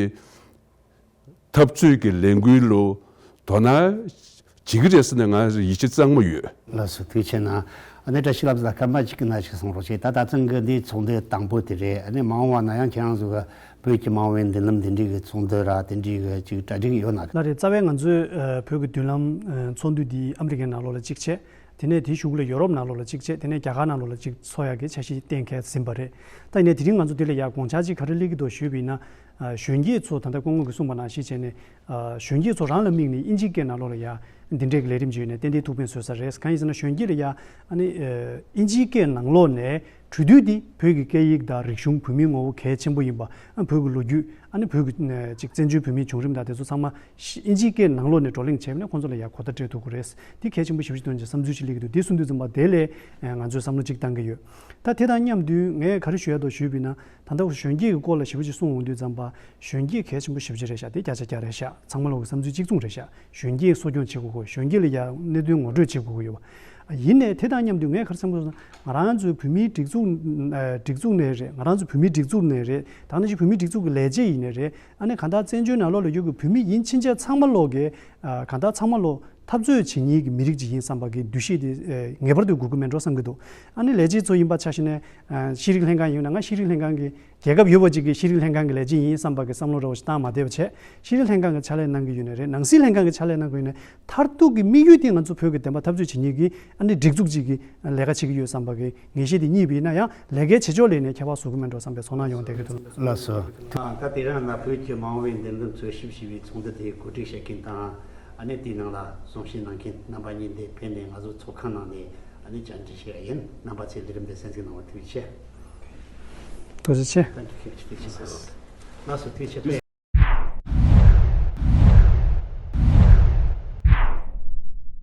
འཐབ་རྩོད་ཀྱི་ལས་འགུལ་ལ་དོ་སྣང་བྱེད་ཀྱི་རེད་ཟེར་ནས་ང་ཡིད་ཆེས་གཙང་མ་ཡོད། ལགས་སོ། ཐུགས་རྗེ་གནང་། ཨ་ནི་བཀྲ་ཤིས་ལྷ་བཟང་སྐར་མ་གཅིག་གི་ནང་ཞིག་གསུང་རོགས་བྱེད། ད་ད་ཐེངས་ཀྱི་འདི་ཚོགས་འདུ་དང་པོ་དེ་རེད། ཨ་ནི་མ་འོངས་པ་ན་ཡང་ཁྱེད་རང་ཚོ་གི་བོད་ཀྱི་མ་འོངས་པའི་མདུན་ལམ་དེ་འདྲའི་གི་ཚོགས་འདུ་ར་དེ་འདྲའི་གི་ཅིག་གྲ་སྒྲིག་ཡོད་ན། ལགས་རེད། རྩ་བའི་ང་ཚོའི་ཨ་བོད་ཀྱི་མདུན་ལམ་ཨ་ཚོགས་འདུ་འདི་ཨ་མི་རི་ཀའི་ནང་ལོགས་ལ་གཅིག་བྱས། དེ་ནས་དེའི་གཞུག་ལ་ཡོ་རོབ་ནང་ལོགས་ལ་གཅིག་བྱས། དེ་ནས་རྒྱ་གར་ནང་ལོགས་ལ་གཅིག་ཚོགས་ཡག་གི་འཆར་གཞི་གཏན་འཁེལ་ཟིན་པ་རེད། ད་ཡིན་ནའི་དེ་རིང་ང་ཚོ་འདི་ལ་ཡ་དགོངས་འཆར་ཅིག་ག་རེ་སླེབས་ཀྱི་འདུག་ཞུས་པ་ཡིན་ན། ཨ་གཞོན་སྐྱེས་ཚོ་ད་ལྟ་སྐུ་ངོ་གིས་གསུངས་པ་ནང་བཞིན་བྱས་ནས། ཨ་གཞོན་སྐྱེས་ཚོ་རང་ལ་དམིགས་ནས་དབྱིན་ཇིའི་སྐད་ནང་ལོགས་ལ་ཡ་འདི་འདྲའི་གི་ལས་རིམ་ཅིག་ཡོད་ནས་ཏན་ཏན་ཐུགས་ཕན་གསོས་ས་རེད། གང་ཡིན་ཟེར་ན་གཞོན་སྐྱེས་ལ་ཡ་ཨ་ནི་ཨ་དབྱིན་ཇིའི་སྐད་ནང་ལོགས་ནས་གྲོས་བསྡུར་འདི་བོད་ཀྱི་སྐད་ཡིག་དང་རིག་གཞུང་། བོད་མིའི་ངོ་བོ་གལ་ཆེན་པོ་ཡིན་པ། ཨ་བོད་ཀྱི་ལོ་རྒྱུས། ཨ་ནི་བོད་ཀྱི་ཨ་ཅིག་བཙན་བྱོལ་བོད་མིའི་བྱུང་རིམ་དང་དེ་ཚོ་ཚང་མ་ཤ་དབྱིན་ཇིའི་སྐད་ནང་ལོགས་ནས་བགྲོ་གླེང་བྱས་པ་ན་ཁོང་ཚོ་ལ་ཡ་གོ་བརྡ་སྤྲད་ཐུབ་ཀྱི་རེད། འདི་གལ་ཆེན་པོ་ཞེ་པོ་ཅིག་མཐོང་བྱས་བསམ་ཚུལ་ཅིག་སླེབས་ཀྱི་འདུག་འདི་གསུང་དུས་ཙམ་པ་དེ་ལས་ཨ་ང་ཚོས་བསམ་བློ་ཅིག་བཏང་གི་ཡོད། ད་དེ་དང་མཉམ་དུ་ངས་ག་རེ་ཞུ་ཡ་འདུག་ཞུས་པ་ཡིན་ན། ད་ལྟ་གཞོན་སྐྱེས་ཀྱི་སྐོར་ལ་ཞེ་པོ་ཅིག་གསུང་འོང་དུས་ཙམ་པ། གཞོན་སྐྱེས་གལ་ཆེན་པོ་ཞེ་པོ་ཅིག་རེད་ཤག་དེ་བརྒྱ་ཆ་བརྒྱ་རེད་ཤག་ཚང་མ་ལོག་གི་བསམ་ཚུལ་གཅིག་མཚུངས་རེད་ཤག་གཞོན་སྐྱེས་གསོ་སྐྱོང་བྱེད་དགོས་གོ། གཞོན་སྐྱེས་ལ་ཡ་གནད་དོན་ངོ་སྤྲོད་བྱེད་དགོས་ཀྱི་ཡོད་པ། ཡིན་ནའི་དེ་དང་མཉམ་དུ་ངས་ག་རེ་བསམ་གྱི་འདུག་ཟེར་ན། ང་རང་ཚོའི་བོད་མིའི་སྒྲིག་འཛུགས་ཨ་སྒྲིག་འཛུགས་ནས་རེད། ང་རང་ཚོའི་བོད་མིའི་སྒྲིག་འཛུགས་ནས་རེད། ད་ནང་བཞིན་བོད་མིའི་སྒྲིག་འཛུགས་ཀྱི་ལས་བྱེད་ཡིན་ནའི་རེད། ཨ་ནི་གང་ལྟར་བཙན་བྱོལ་ནང་ལོགས་ལ་ཡོད་ཀྱི་བོད་མི་ཡིན་ཕྱིན་ཆད་ཚང་མ་ལོག་གི་ཨ་གང་ལྟར་ཚང་མ་ལོག་འཐབ་རྩོད་བྱེད་མཁན་གྱི་མི་རིགས་ཅིག་ཡིན་བསམ་པ་གི་འདུ་ཤེས་དེ་ཨ་ངེས་པར་དུ་དགོས་ཀྱི་མེད་འགྲོ་བསམ་གྱི་འདུག་ཨ་ནི་ལས་བྱེད་ཚོ་ཡིན་པ་ཆ་བཞག་ན། ཨ་ཤེས་རིག་ལྷན་ཁང་ཡིན་ན། ང་ཤེས་རིག་ལྷན་ཁང་གི་རྒྱལ་ཁབ་ཡོད་པ་ཅིག་གི་ཤེས་རིག་ལྷན་ཁང་གི་ལས་བྱེད་ཡིན་བསམ་པ་གི་བསམ་བློ་འདྲ་བོ་ཞིག་བཏང་མ་བསྡད་པ་བྱས། ཤེས་རིག་ལྷན་ཁང་གི་ཕྱག་ལས་གནང་གི་ཡོད་ནའི་རེད། ནང་སྲིད་ལྷན་ཁང་གི་ཕྱག་ལས་གནང་གི་ཡོད་ནའི། མཐར་ཐུག་གི་དམིགས་ཡུལ་དེ་ང་ཚོ་བོད་ཀྱི་བདེན་པ་འཐབ་རྩོད་བྱེད་མཁན་གྱི་ཨ་ནི་སྒྲིག་འཛུགས་ཅིག་གི་ལས་ཀ་བྱེད་ཀྱི་ཡོད་བསམ་པ་གི་ངེས་ཤེས་དེ་རྙེད་པ་ཡིན་ན། ཡང་ལས་ཀའི་བྱེད་ཕྱོགས་ལ་ནས་ཁྱད་པར་བཟོ་གི་མེད་འགྲོ་བསམ་པའི་ཚོར་སྣང་ཡོང་བསྡད་ཀྱི་འདུག་ལགས་སོ། ད་དེ་རིང་ནས་བོད་ཀྱི་མ་འོངས་པའི་མདུན་ལམ་འཚོལ་ཞིབ་ཞེས་པའི་ཚོགས་འདུ་དེ་གོ་སྒྲིག་བྱེད་མཁན་དང་། ཨ་ནི་དེའི་ནང་ལ་གསུང་བཤད་གནང་མཁན་རྣམ་པ་གཉིས་འདི་ཕེབས་ནས་ང་ཚོ་ཚོགས་ཁང་ནང་ནས་ཨ་ནི་བཅར་འདྲི་བྱེད་ཡ་ཡིན། རྣམ་པ་ཚོས་ལས་རིམ་འདི་གསན་གཟིགས་གནང་བར་ཐུགས་རྗེ་ཆེ། ཐུགས་རྗེ་ཆེ། ཐུགས་རྗེ་ཆེ། ལགས་སོ། ཐུགས་རྗེ་ཆེ།